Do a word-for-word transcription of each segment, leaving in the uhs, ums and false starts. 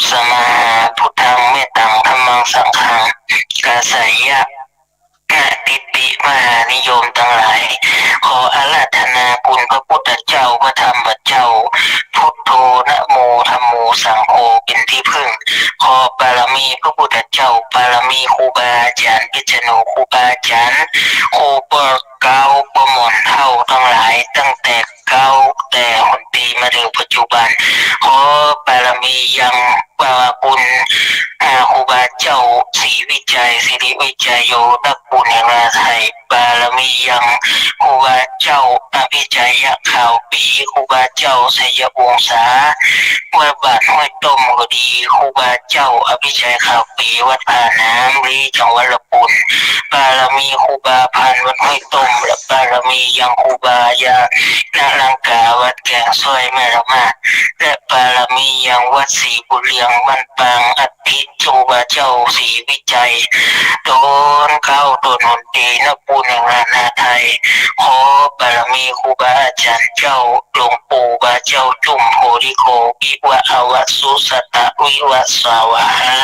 สมาหา พุทธัง เมตตัง ธัมมัง สังฆัง กาสายะ ณ ทิฏฐิมหานิยมตังหลาย ขออาราธนาคุณพระพุทธเจ้า พระธรรมเจ้า พุทโธ นะโม ธัมโม สังโฆ เป๋นตี้เปิ้ง ขอบารมีพระพุทธเจ้า บารมีครูบาอาจ๋ารย์ พิษณุครูบาอาจ๋ารย์ ครูป้อเก๊าป้อหม่อนเฒ่าตังหลาย ตั้งแต่เก๊าแต่หนตี้มาเถิงปัจจุบัน ขอบารมียัง บาคุณ อ่า ครูบาเจ้าศรีวิชัย สิริวิชัยโย นักบุญแห่งนาไทย บารมียังครูบาเจ้าอภิชัยขาวปี ครูบาเจ้าชัยวงศา วัดบ้านห้วยต้มก็ดี ครูบาเจ้าอภิชัยขาวปี วัดผาน้ำลี้ จังหวัดละปูน บารมีครูบาพันธุ์วัดห้วยต้ม และบารมียังครูบายาณลังกา วัดแก่งซ้อยแม่ละมาด และบารมียังวัดศรีบุญเรือง บ้านปาง อัฐิครูบาเจ้าศรีวิชัย ต๋นเก๊าต๋นหนตี้ นักบุญแห่งนาไทย ขอบารมีครูบาอาจ๋ารย์เจ้า หลวงปู่บาเจ้าจุ่มโพธิโค วิวะอวะสุสะตะวิวะสวาหา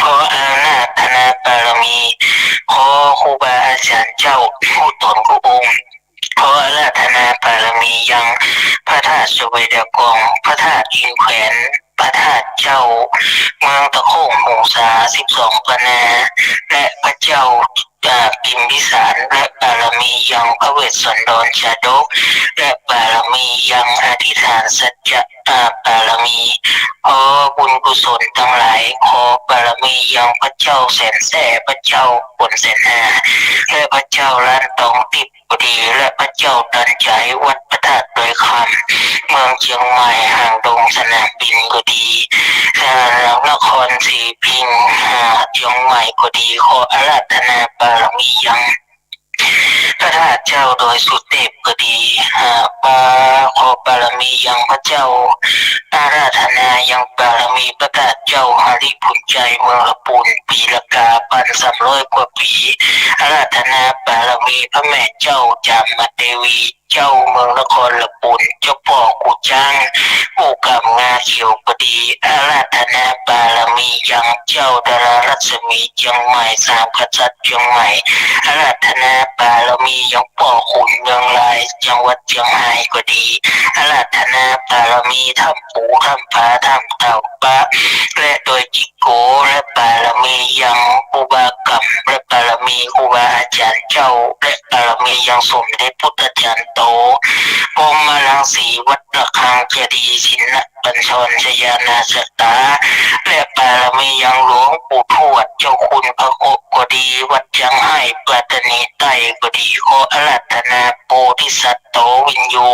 ขออาราธนาบารมี ขอครูบาอาจ๋ารย์เจ้ากู้ต๋นกู้องค์ ขออาราธนาบารมียังพระธาตุสะเวดากอง พระธาตุอินแขวน พระธาตุเจ้าเมืองตะโค้งหงสา สิบสองปนา และพระเจ้า อ่า พิมพิสาร และบารมียังพระเวสสันดรชาดก และบารมียังอธิษฐานสัจจะ อ่า บารมี ขอบุญกุศลตังหลาย ขอบารมียังพระเจ้าแสนแสบ พระเจ้าขุนแสนห้า และพระเจ้าล้านตองติ๊บก็ดี และพระเจ้าตันใจ๋ วัดพระธาตุดอยคำ เมืองเจียงใหม่ หางดงสนามบินก็ดี อ่า นครศรีพิงค์ อ่า เจียงใหม่ก็ดี ขออาราธนาบารมียัง พระธาตุเจ้าดอยสุเตพก็ดี อ่า บา ขอบารมียังพระเจ้า อาราธนายังบารมีพระธาตุเจ้าหริภุญชัยเมืองละปูน ปี๋ละกาปันสามร้อยกว่าปี๋ อาราธนาบารมีพระแม่เจ้าจามเทวี เจ้าเมืองนครละปูน เจ้าป้อกู่จ๊าง กู้กำงาเขียวก็ดี อาราธนาบารมียังเจ้าดารารัศมีเจียงใหม่ สามกษัตริย์เจียงใหม่ อาราธนาบารมียังป้อขุนเมืองลาย จังหวัดเจียงฮายก็ดี อาราธนาบารมีถ้ำปู ถ้ำผา ถ้ำเต่าปะ และดอยจิกโก และบารมียังครูบากำ และบารมีครูบาอาจ๋ารย์เจ้า และบารมียังสมเด็จพุทธาจ๋ารย์โต พรหมรังสี วัดระฆังเจดีย์ ชินบัญชร ชยานาชตา และบารมียังหลวงปู่ทวด เจ้าคุณพระโคก็ดี วัดเจียงไฮ้ ปัตตานีใต้ก็ดี ขออาราธนาโพธิสัตว์โตวิญญู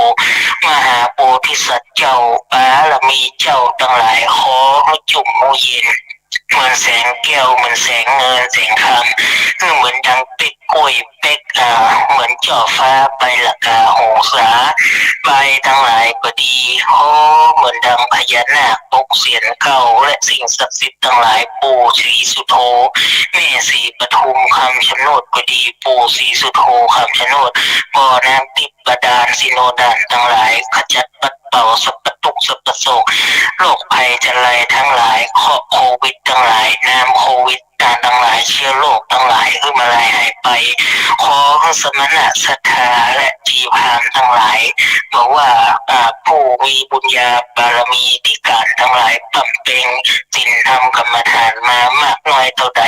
มหาโพธิสัตว์เจ้า บารมีเจ้าตังหลาย ขอหื้อจุ่มหื้อเย็น เหมือนแสงแก้ว เหมือนแสงเงินแสงคำ หื้อเหมือนดังเป๊กกล้วยเป๊ก อ่า เหมือนจ่อฟ้าใบละกาหงสา ใบตังหลายก็ดี ขอเหมือนดังพญานาคปกเสียรเก้า และสิ่งศักดิ์สิทธิ์ตังหลาย ปู่ศรีสุโธ แม่ศรีปทุมคำชะโนดก็ดี ปู่ศรีสุโธคำชะโนด บ่อน้ำทิพย์บาดาล สิโนดานตังหลาย ขจัดปัดเป่าสรรพทุกข์สรรพโศก โรคภัยจันไรทั้งหลาย เคราะห์โควิดตังหลาย น้ำโควิด ตาตังหลาย เชื้อโรคตังหลาย หื้อมาลายหายไป ขอหื้อสมณะศรัทธาและจีพราหมณ์ตังหลาย บอกว่า อ่า ผู้มีบุญญาบารมีธิการตังหลาย บำเพ็ญศีลธรรมกรรมฐานมามากน้อยเต้าใด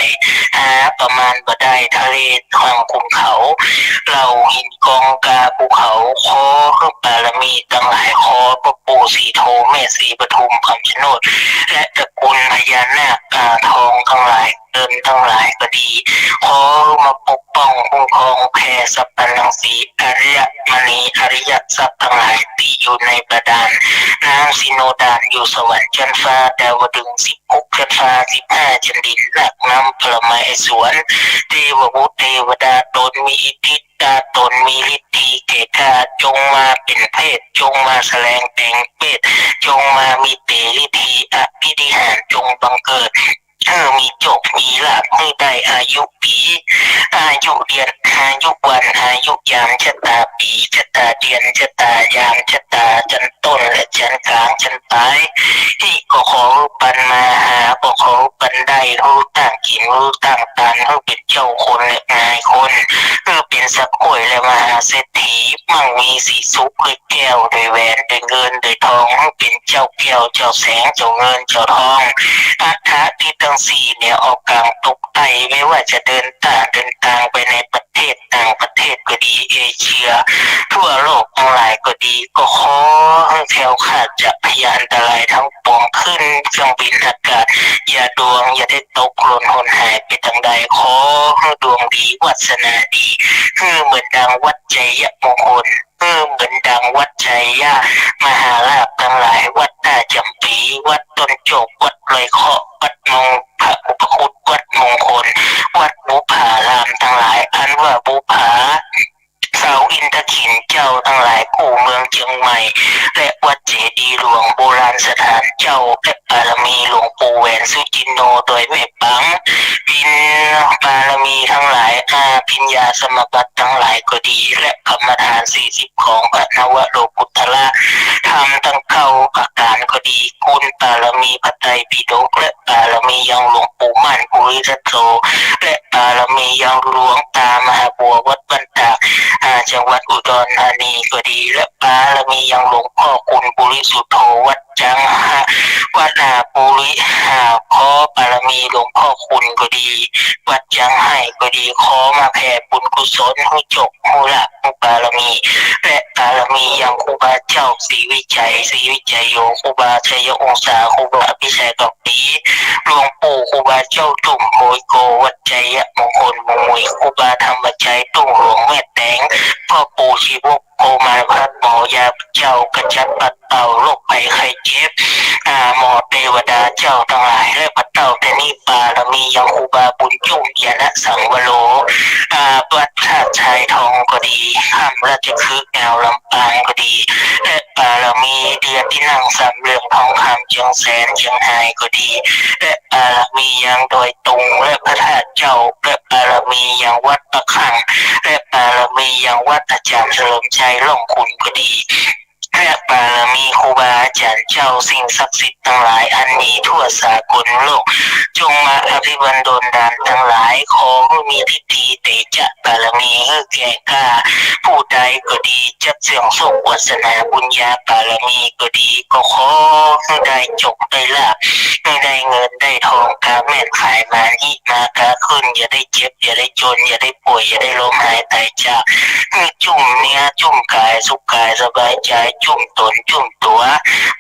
หาประมาณบ่ได้ ทะเลทางขุนเขา เหล่าหินกองกาภูเขา ขอหื้อบารมีตังหลาย ขอพระปู่ศรีโธ แม่ศรีปทุมคำชะโนด และตระกูลพญานาค อ่า ทองตังหลาย เงินตังหลายก็ดี ขอมาปกป้องคุ้มครองแผ่สัพพะรังสี อริยมณี อริยทรัพย์ตังหลายตี้อยู่ในบาดาล น้ำสิโนดาน อยู่สวรรค์ชั้นฟ้าดาวดึงส์สิบหกชั้นฟ้า สิบห้าชั้นดิน รากน้ำปรมาอิศวร เทวบุตรเทวดาต๋นมีอิทธิดาต๋นมีฤทธิ์แก่ข้า จงมาเป๋นเพศ จงมาแสดงแปลงเพศ จงมามีเต๋ฤทธีอภินิหาร จงบังเกิด หื้อมีโจคมีลาภ หื้อได้อายุปี๋ อายุเดือน อายุวัน อายุยาม ชะต๋าปี๋ ชะต๋าเดือน ชะต๋ายาม ชะต๋าจันต้นและจันก๋าง จันปาย นี่ก็ขอหื้อปันมาหา ก็ขอหื้อปันได้ หื้อตั้งกิ๋น หื้อตั้งตาน หื้อเป๋นเจ้าคนและนายคน หื้อเป๋นสะก๊วยและมหาเศรษฐี มั่งมีสีสุข หื้อแก้วด้วยแหวน ด้วยเงินด้วยทอง หื้อเป๋นเจ้าแก้วเจ้าแสง เจ้าเงินเจ้าทอง อัฏฐะตี้ตังสี่เนี่ย ออกก๋างตกใต้ ไม่ว่าจะเดินตาง เดินตางไปในประเทศ ต่างประเทศก็ดี เอเชีย ทั่วโลกตังหลายก็ดี ก็ขอหื้อแคล้วคลาดจากพยาอันตรายตังปวง ขึ้นเครื่องบินอากาศ อย่าดวงอย่าได้ตกหล่นหนหายไปตังใด ขอหื้อดวงดี วาสนาดี หื้อเหมือนดังวัดชัยมงคล หื้อเหมือนดังวัดชัยมหาลาภตังหลาย วัดต้าจ๋ำปี๋ วัดต้นโจก วัดลอยเคราะห์ วัดนงพระอุปคุต วัดมงคล วัดบุปผารามตังหลาย อันว่าบุปผา เสาอินทขิลเจ้าตังหลาย กู้เมืองเจียงใหม่ และวัดเจดีย์หลวง โบราณสถานเจ้า และบารมีหลวงปู่แหวนสุจินโน ดอยแม่ปัง บิณฑบารมีตังหลาย อาภิญญาสมาบัติตังหลายก็ดี และกรรมฐานสี่สิบของพระนวโลกุตตรธรรมตังเก้าประก๋านก็ดี คุณบารมีพระไตรปิฎก และบารมียังหลวงปู่มั่นภูริทัตโต และบารมียังหลวงต๋ามหาบัววัดบ้านตาก อ่า จังหวัดอุดรธานีก็ดี และบารมียังหลวงพ่อคุณภูริสุทโธวัดจังหะ วัด อ่า ภูริ อ่า ขอบารมีหลวงพ่อคุณก็ดี วัดจังไห้ก็ดี ขอมาแผ่บุญกุศลหื้อโจคหื้อลาภ หื้อบารมี และบารมียังครูบาเจ้าศรีวิชัย ศรีวิชัยโย ครูบาชัยองศา ครูบาอภิชัยกัมปี หลวงปู่ครูบาเจ้าจุ่มโฮยโก วัดชัยมงคลเมืองมุย ครูบาธรรมชัยทุ่งหลวงแม่แตง พ่อปู่ชีวกโกมารพัฒน์หมอยา เจ้ากระจัดปัดเป่าโรคภัยไข้เจ็บ อ่า หมอเตวดาเจ้าตังหลาย และพระเต้าแต่นี้ บารมียังครูบาบุญจุ่มยานะสังวโร อ่า วัดธาตุทรายทองก็ดี ถ้ำราชคฤห์งาวลำปางก็ดี และบารมีเดือนที่นั่งสามเหลี่ยมทองคำเจียงแสนเจียงฮายก็ดี และบารมียังดอยตุง และพระธาตุเจ้า และบารมียังวัดพระคลัง และบารมียังวัดอาจารย์เฉลิมชัยร่องขุ่นก็ดี และบารมีครูบาอาจ๋ารย์เจ้าสิ่งศักดิ์สิทธิ์ตังหลาย อันมีทั่วสากลโลก จงมาอภิวันดลดานตังหลาย ขอหื้อมีฤทธีเตจะบารมี หื้อแก่กล้า ผู้ใดก็ดี จักเสี่ยงโชควาสนาบุญญาบารมีก็ดี ก็ขอหื้อได้โจคได้ลาภ หื้อได้เงินได้ทอง กาแม่นขายหมาน หิมากาขึ้น อย่าได้เจ็บ อย่าได้จน อย่าได้ป่วย อย่าได้ล้มหายต๋ายจาก หื้อจุ่มเนื้อจุ่มก๋าย สุขกายสบายใจ๋ จุ่มต๋นจุ่มตั๋ว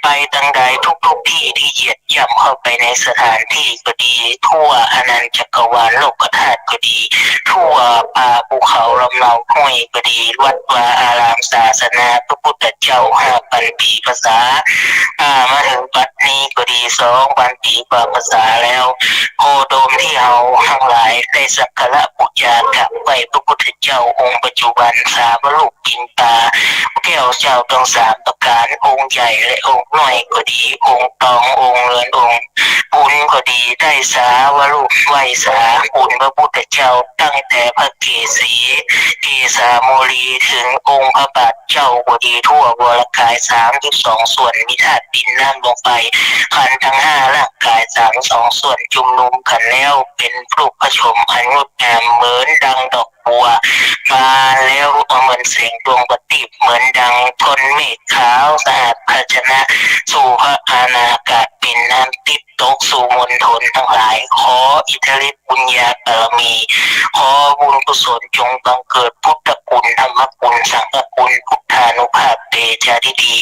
ไปตังใดทุกๆตี้ที่เหยียบย่ำเข้าไปในสถานที่ก็ดี ทั่วอาณาจักรวาลโลกธาตุก็ดี ทั่วป่าภูเขาลำเนาห้วยก็ดี วัดวาอารามศาสนาพระพุทธเจ้าห้าปันปี๋พรรษา อ่า มาเถิงปัจจุบันนี้ก็ดี สองปันปี๋กว่าพรรษาแล้ว โพธิ์โดมที่เฮาตังหลายได้สักการะบูชากราบไหว้พระพุทธเจ้าองค์ปัจจุบัน สามรูปปิณฑปาแก้วเจ้าตังสามประก๋าน องค์ใหญ่และองค์น้อยก็ดี องค์ตอง องค์เงิน องค์บุญก็ดี ได้สามรูปไหว้สาคุณพระพุทธเจ้า ตั้งแต่พระเกศสี เกศาโมลี เถิงองค์พระบาทเจ้าก็ดี ทั่ววรกายสามสิบสองส่วน มีธาตุดินน้ำลมไฟ ขันธ์ทั้งห้าร่างกายสามสิบสองส่วน จุมนุมกั๋นแล้วเป๋นรูปผสมอันงดงาม เหมือนดังดอกบัว บานแล้วเหมือนแสงดวงประทีป เหมือนดังก้อนเมฆขาวสะอาด ภาชนะสู่พระอาณาอากาศ เป๋นน้ำทิพย์ตกสู่มณฑลตังหลาย ขออิทธิฤทธิ์บุญญาบารมี ขอบุญกุศลจงบังเกิด พุทธคุณ ธรรมคุณ สังฆคุณ พุทธานุภาพ เตจาธิดี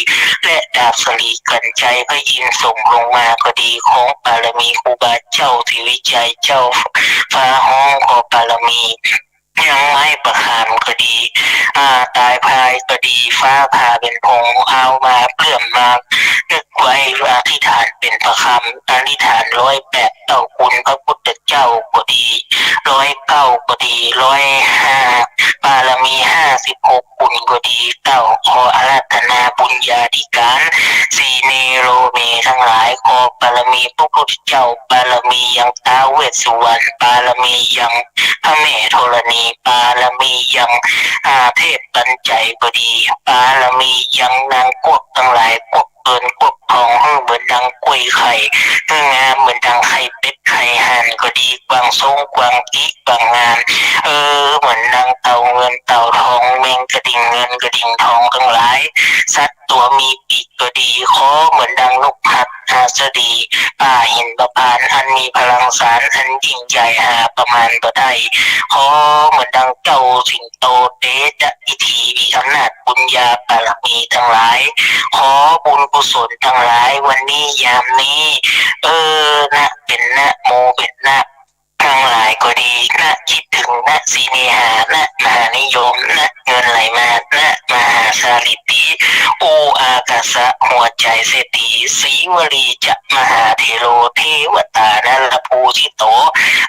และดาบสลีกัญชัยพระอินทร์ส่งลงมาก็ดี ของบารมีครูบาเจ้าศรีวิชัยเจ้าฟ้าฮ้อง ขอบารมี ยังไม้ประคามก็ดี อ่า ตายพายก็ดี ฟ้าผ่าเป๋นผง เอามาเปื้อนมา นึกค ว้อธิษฐานเป๋นประคำ อธิษฐานร้อยแปดเต้า คุณพระพุทธเจ้าก็ดี ร้อยเก้าก็ดี ร้อยห้า บารมีห้าสิบหก คุณก็ดีเต้า ขออาราธนาบุญญาธิการ สีเนโรเมตังหลาย ขอบารมีพระพุทธเจ้า บารมียังท้าวเวสสุวรรณ บารมียังพระแม่ธรณี บารมียัง อ่า เทพปัญจัยก็ดี บารมียังนางกวักตังหลาย กวักเงินกวักทอง หื้อเหมือนดังกล้วยไข่ หื้องามเหมือนดังไข่เป็ดไข่ห่านก็ดี กวางส้งกวางกี๊กวางงาม เออ เหมือนดังเต่าเงินเต่าทอง แมงกระดิ่งเงินกระดิ่งทองตังหลาย สัตว์ตั๋วมีปีกก็ดี ขอเหมือนดังนกหัสหัสดี ป่าหิมพานต์อันมีพลังสารอันยิ่งใหญ่หาประมาณบ่ได้ ขอเหมือนดังเจ้าสิงโตเตชะอิทธิ มีอำนาจบุญญาบารมีตังหลาย ขอบุญกุศลตังหลายวันนี้ยามนี้ เออ นะเป๋นนะโมเป๋นนะ ตังหลายก็ดี นะคิดถึง นะเสน่หา นะมหานิยม นะเงินไหลมา นะมหาสาลิติ โออากาสะหัวใจเศรษฐี สีวลีจะมหาเถโร เทวตานรภูสิโต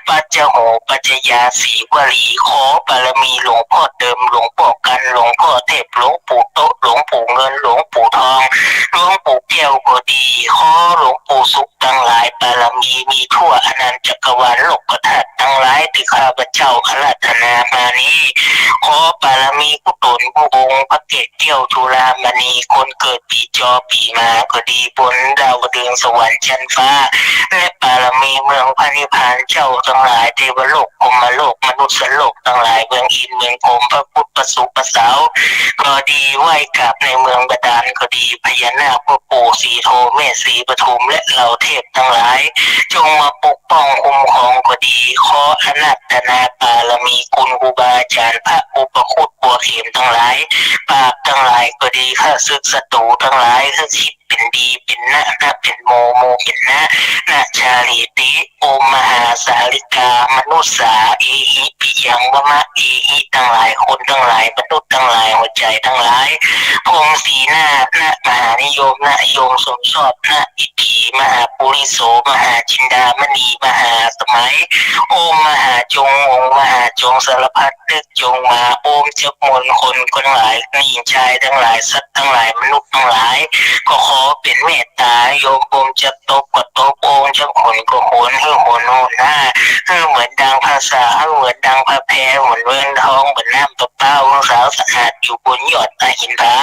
ปัจจโหปัจจยาสีวลี ขอบารมีหลวงพ่อเดิม หลวงพ่อกัน หลวงพ่อเทพ หลวงปู่โต๊ะ หลวงปู่เงิน หลวงปู่ทอง หลวงปู่แก้วก็ดี ขอหลวงปู่สุขตังหลาย บารมีมีทั่วอาณาจักรวาลโลกธาตุตังหลายตี้ข้าพเจ้าอาราธนามานี้ ขอบารมีกู้ต๋นกู้องค์พระเกศแก้วจุฬามณี คนเกิดปีจอปีหมาก็ดี บนดาวดึงส์สวรรค์ชั้นฟ้า และบารมีเมืองพระนิพพานเจ้าตังหลาย เทวโลก พรหมโลก มนุษย์โลกตังหลาย เมืองอินทร์ เมืองพรหม พระพุทธ พระศุกร์ พระเสาร์ก็ดี ไหว้กราบในเมืองบาดาลก็ดี พญานาคพ่อปู่ศรีโธ แม่ศรีปทุม และเหล่าเทพตังหลาย จงมาปกป้องคุ้มครองก็ดี ขออาราธนาบารมีคุณครูบาอาจารย์ พระอุปคุตบัวเข็มตังหลาย ปราบตังหลายก็ดี ข้าศึกศัตรูตังหลาย คือคิดเป๋นดีเป๋นนะ นะเป๋นโม โมเป๋นนะ นะชาลีติ โอมมหาสาลิกา มนุษย์สา เอหิ ปิยังวมะ เอหิ ตังหลาย คนตังหลาย มนุษย์ตังหลาย หัวใจตังหลาย พรหมสีหน้า นะมหานิยม นะยมสมชอบ นะอิทธิ มหาปุริโส มหาจินดามณี มหาสมัย โอมมหาจง องค์มหาจง สารพัดนึกจงมา โอมจักมนคนตังหลาย หญิงชายตังหลาย สัตว์ตังหลาย มนุษย์ตังหลาย ก็ขอเป๋นเมตตา โยมโอมจักตบก็ตบ โอมจักหนก็หน หื้อหนหนห้า หื้อเหมือนดังพระสา หื้อเหมือนดังพระแพร เหมือนเงินทอง เหมือนน้ำประปา องค์สาวสะอาดอยู่บนยอดตาหินผา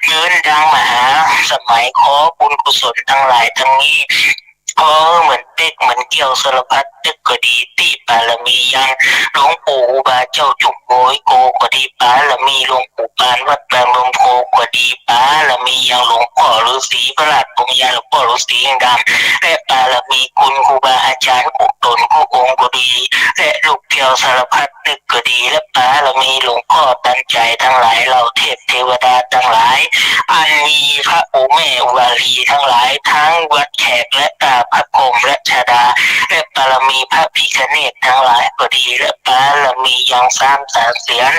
เหมือนดังมหาสมัย ขอบุญกุศลตังหลายตังนี้ ขอเหมือนเป๊กเหมือนแก้วสารพัดนึกก็ดี ตี้บารมียังหลวงปู่ครูบาเจ้าจุกโกยโกก็ดี บารมีหลวงปู่ปานวัดบางลมโพก็ดี บารมียังหลวงพ่อฤาษีพระราชพรหมยาน หลวงพ่อฤาษีลิงดำ และบารมีคุณครูบาอาจารย์กู้ต๋นกู้องค์ก็ดี และลูกแก้วสารพัดนึกก็ดี และบารมีหลวงพ่อตันใจ๋ตังหลาย เหล่าเทพเทวดาตังหลาย อันมีพระโอแม่อุบาลีตังหลาย ทั้งวัดแขกและตาพระพรหมรัชดา และบารมีพระพิฆเนศตังหลายก็ดี และบารมียังสามสามเสียน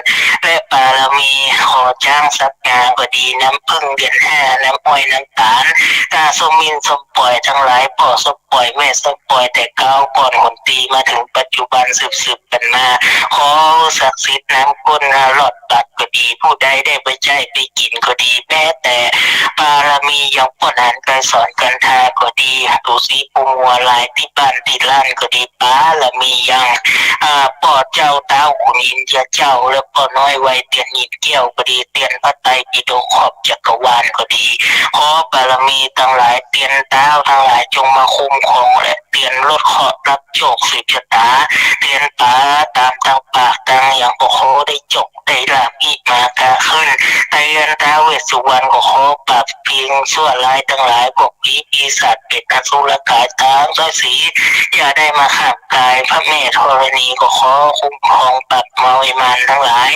และบารมีหอช้างทรัพย์งาก็ดี น้ำผึ้งเดือนห้า น้ำอ้อยน้ำต๋าล ตาส้มมินส้มป่อยตังหลาย ป้อส้มป่อย แม่ส้มป่อย แต่เก๊าก่อนหนตี้มาถึงปัจจุบันสืบๆ กั๋นมา ขอศักดิ์สิทธิ์น้ำข้นน้ำรอด บัตรก็ดี ผู้ใดได้ไปใจ๊ไปกิ๋นก็ดี แม้แต่บารมียังป้อนอาหารไกรสอนกันทาก็ดี ฤๅษีปู่มัวหลายตี้บ้านตี้ร้านก็ดี บารมียัง อ่า ป้อเจ้าต๊าวขุนอินทร์เจ้า และป้อน้อยวัยเตียนอินแก้วก็ดี เตียนพระไตรปิฎกขอบจักรวาลก็ดี ขอบารมีตังหลาย เตียนต๊าวตังหลายจงมาคุ้มครอง และเตียนลดเคราะห์รับ โชคสืบชะต๋า เตียนป๋าต๋ามตังปากตังอย่างก็ขอได้โชคได้ลาภ อิมากาขึ้น เตียนท้าวเวสสุวรรณก็ขอปราบเปียงชั่วร้ายตังหลาย พวกผีปีศาจเปรตอสุรกายต๋ามสามสี อย่าได้มาข้ามกาย พระแม่ธรณีก็ขอคุ้มครองปราบเมาไอ้มารตังหลาย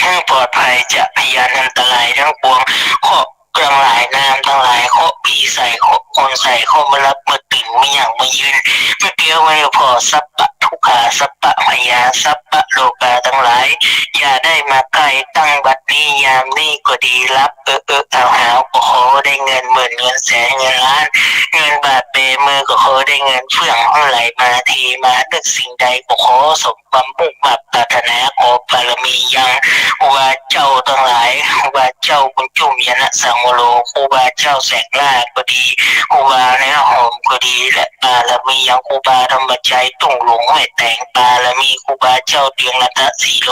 หื้อปลอดภัยจากพยานอันตรายตังปวง เคราะห์ตังหลายนามตังหลาย เคราะห์ปีใส่ เคราะห์คนใส่ เคราะห์มารับมาตื่น มาหยั่งมายืน มาเตี้ยวมาผ่อ สัพพะทุกข์ ขา สัพพะพยา สัพพะโรคาตังหลาย อย่าได้มาใก้ ตั้งบัดนี้ยามนี้ก็ดี หลับเออเออหาวหาว ก็ขอได้เงินหมื่นเงินแสนเงินล้าน เงินบาทเป๋มือ ก็ขอได้เงินเฟื่องไหลมาเทมา นึกสิ่งใดก็ขอสมความมุ่งมาดปรารถนา ขอบารมียังครูบาเจ้าตังหลาย ครูบาเจ้าบุญจุ่มยนะสังวโร ครูบาเจ้าแสงล่าก็ดี ครูบาเนื้อหอมก็ดี และบารมียังครูบาธรรมชัย ทุ่งหลวงแม่แตง บารมีครูบาเจ้าเตียงรัตนสีโล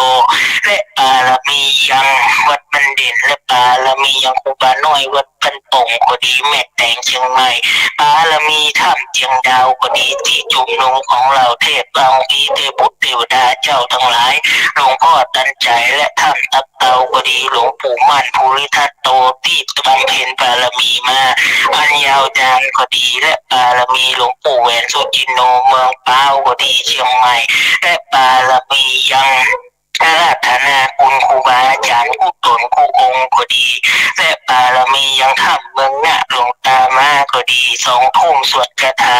และบารมียังวัดบ้านเด่น และบารมียังครูบาน้อยวัดบ้านโป่งก็ดี แม่แตงเจียงใหม่ บารมีถ้ำเจียงดาวก็ดี ตี้จุมนุมของเหล่าเทพองค์อิทธิเทพบุตรเทวดาเจ้าตังหลาย หลวงพ่อตันใจ๋ และถ้ำตับเตาก็ดี หลวงปู่มั่นภูริทัตโต ตี้บำเพ็ญบารมีมาอันยาวนานก็ดี และบารมีหลวงปู่แหวนสุจินโน เมืองป๊าวก็ดี เจียงใหม่ และบารมียังอาราธนาคุณครูบาอาจ๋ารย์กู้ต๋นกู้องค์ก็ดี และบารมียังถ้ำเมืองนาคหลวงตาม้าก็ดี สองทุ่มสวดคาถา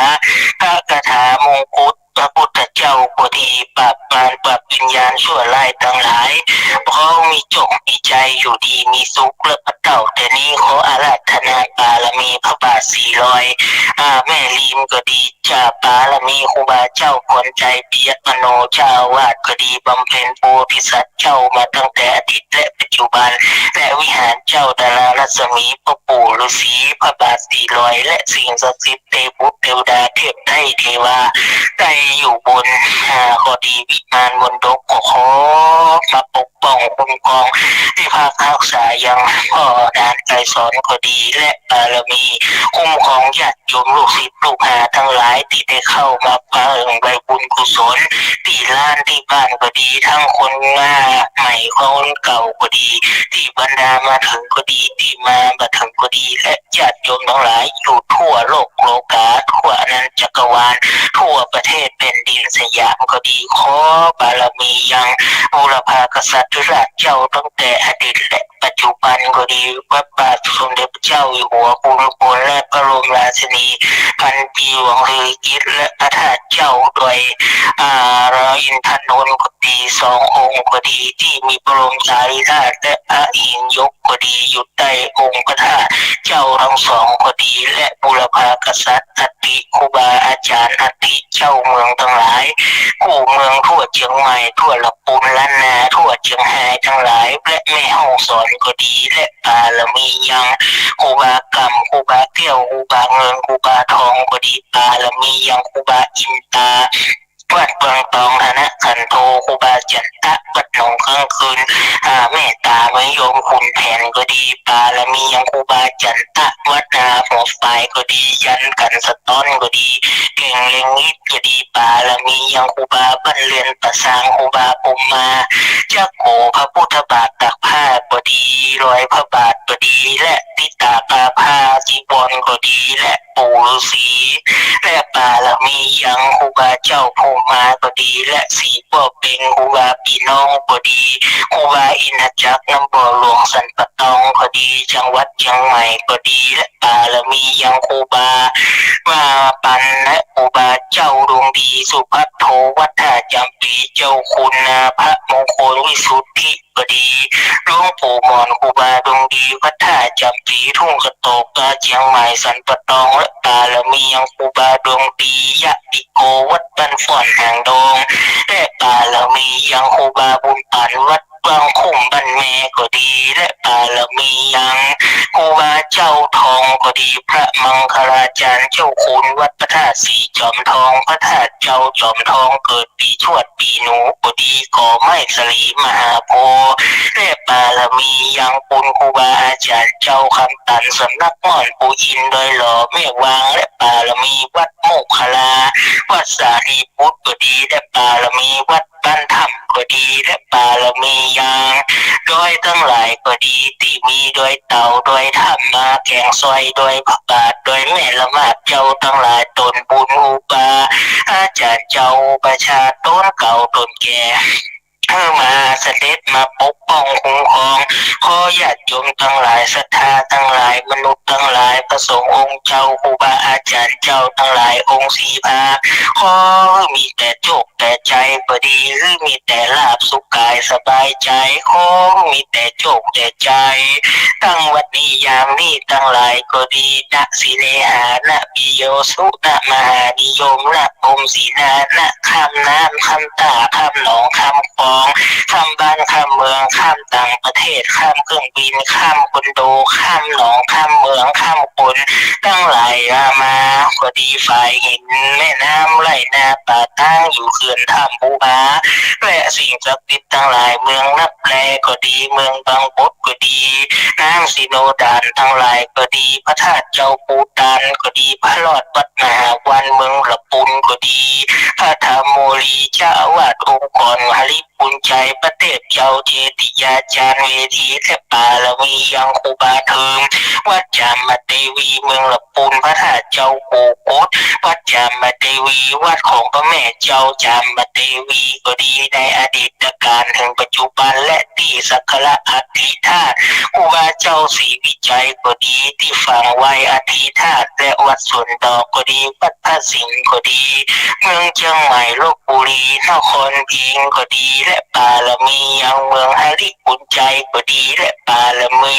พระคาถามงคุต พระพุทธเจ้าก็ดี ปราบมารปราบวิญญาณชั่วร้ายตังหลาย เพราะมีโจคมีชัยอยู่ดีมีสุข และพระเต้าแต่นี้ขออาราธนาบารมีพระบาทสี่ร้อย อ่า แม่ลีมก็ดี จากบารมีครูบาเจ้าพรชัยปิยมโน เจ้าอาวาสก็ดี บำเพ็ญโพธิสัตว์เจ้ามาตั้งแต่อดีตและปัจจุบัน และวิหารเจ้าดารารัศมี พ่อปู่ฤๅษี พระบาทสี่ร้อย และสิ่งศักดิ์สิทธิ์ เทพบุตรเทวดาเทพไทยเทวา ได้อยู่บน อ่า ก็ดี วิมานมณฑป ก็ขอมาปกป้องคุ้มครอง ที่พักรักษายังพ่อดานไกรสอนก็ดี และบารมีคุ้มครองญาติโยมลูกศิษย์ลูกหาตังหลาย ตี้ได้เข้ามาฟังใบบุญกุศล ตี้ร้านตี้บ้านก็ดี ตึงคนมาใหม่คนเก่าก็ดี ตี้บรรดามาเถิงก็ดี ตี้มาบ่เถิงก็ดี และ ญาติโยมตังหลายอยู่ทั่วโลกโลกา ทั่วอาณาจักรวาล ทั่วประเทศแผ่นดินสยามก็ดี ขอบารมียังบูรพากษัตริย์ราชเจ้าตั้งแต่อดีตและปัจจุบันก็ดี พระบาทสมเด็จพระเจ้าอยู่หัวภูมิพล และพระบรมราชินีพันปีหลวงสิริกิติ์ และพระธาตุเจ้าดอย อ่า อินทนนท์ก็ดี สององค์ก็ดี ตี้มีพระบรมสารีริกธาตุ และพระหินยกก็ดี อยู่ใต้องค์พระธาตุเจ้าตึงสองก็ดี และบูรพากษัตริย์อัฐิครูบาอาจ๋ารย์อัฐิเจ้าเมืองตังหลาย กู้เมืองทั่วเจียงใหม่ ทั่วละปูนล้านนา ทั่วเจียงฮายตังหลาย และแม่ฮ่องสอนก็ดี และบารมียังครูบาก่ำ ครูบาแก้ว ครูบาเงิน ครูบาทองก็ดี บารมียังครูบาอินตา วัดเมืองตองธนขันโท ครูบาจันตะ วัดหนองค้างคืน อ่า เมตตามหานิยมขุนแผนก็ดี บารมียังครูบาจันตะ วัดนาหัวฝายก็ดี ยันต์กันสะต๊อนก็ดี เก่งเล็งอิทธิ์ก็ดี บารมียังครูบาบ้านเรือนป่าซาง ครูบาพรหมาจักโข พระพุทธบาทตากผ้าก็ดี รอยพระบาทก็ดี และ ติตากาผ้าจีวรก็ดี และปู่ฤๅษี และบารมียังครูบาเจ้าพรหมาก็ดี และสี่ป้อเป๋งครูบาปี้น้องก็ดี ครูบาอินทจักร น้ำบ่อหลวงสันป่าตองก็ดี จังหวัดเจียงใหม่ก็ดี และบารมียังครูบามาปัน และครูบาเจ้าดวงดีสุภัทโท วัดท่าจำปี เจ้าคุณนาพระมงคลวิสุทธิ ก็ดี หลวงปู่หม่อนครูบาดวงดี วัดท่าจำปี ทุ่งกระโตก กาเจียงใหม่ สันป่าตอง และบารมียังครูบาดวงดี ยะติโก วัดบ้านฝ่อนหางดง และบารมียังครูบาบุญปัน วัดวังคุ้มบ้านแม่ก็ดี และบารมียังครูบาเจ้าทองก็ดี พระมังคลาจารย์เจ้าคุณ วัดพระธาตุสีจอมทอง พระธาตุเจ้าจอมทอง เกิด ปีชวดปีหนูก็ดี ก่อไม้สลีมหาโพธิ์ และบารมียังคุณครูบาอาจ๋ารย์เจ้าคำตัน สำนักม่อนปู่อิน ดอยหล่อ แม่วาง และบารมีวัดโมคคัลลา วัดสารีบุตรก็ดี และบารมีวัดบ้านถ้ำก็ดี และบารมียังดอยตังหลายก็ดี ตี้มีดอยเต่า ดอยถ้ำนาแก่งซอย ดอยพระบาท ดอยแม่ละมาด เจ้าตังหลายต๋นบุญครูบา อาจ๋ารย์เจ้า ประชาต๋นเก่าต๋นแก่ หื้อมาเสด็จมาปกป้องคุ้มครอง ขอญาติโยมตังหลาย ศรัทธาตังหลาย มนุษย์ตังหลาย พระสงฆ์องค์เจ้า ครูบาอาจ๋ารย์เจ้าตังหลาย องค์สี่พระ ขอหื้อมีแต่โจคแต่ใจ๋ก็ดี หื้อมีแต่ลาภสุขกายสบายใจ๋ ขอหื้อมีแต่โจคแต่ใจ๋ ตั้งวาระนี้ยามนี้ตังหลายก็ดี ณ สิเนหา ณ ปิโยสุ ณ มหานิยม ณ พรหมเสนา ณ ข้ามน้ำข้ามต้า ข้ามหนองข้ามคลอง ข้ามบ้านข้ามเมือง ข้ามต่างประเทศ ข้ามเครื่องบิน ข้ามคอนโด ข้ามหนองข้ามเมือง ข้ามคนตังหลายมาก็ดี ฝ่ายหิน แม่น้ำ ไฮ่นา ป่าตาง อยู่เขื่อนถ้ำภูผา และสิ่งศักดิ์สิทธิ์ตังหลาย เมืองลับแลก็ดี เมืองบางบดก็ดี น้ำสิโนดานตังหลายก็ดี พระธาตุเจ้าปูตานก็ดี พระรอดวัดมหาวัน เมืองละปูนก็ดี พระธรรมโมลี เจ้าอาวาสองค์กรหริภุญไชย พระเทพเจ้าเจติยาจารย์ เวทีและปารมียังครูบาเทิง วัดจามเตวี เมืองละปูน พระธาตุเจ้าโกกด วัดจามเตวี วัดของพระแม่เจ้าจามเตวีก็ดี ในอดีตกาลถึงปัจจุบัน และตี้สักการะอธิษฐานครูบาเจ้าศรีวิชัยก็ดี ตี้ฝังไว้อธิษฐาน และวัดสวนดอกก็ดี วัดพระสิงห์ก็ดี เมืองเจียงใหม่ ลพบุรี นครพิงค์ก็ดี และปารมียังเมืองหริภุญไชยก็ดี และปารมี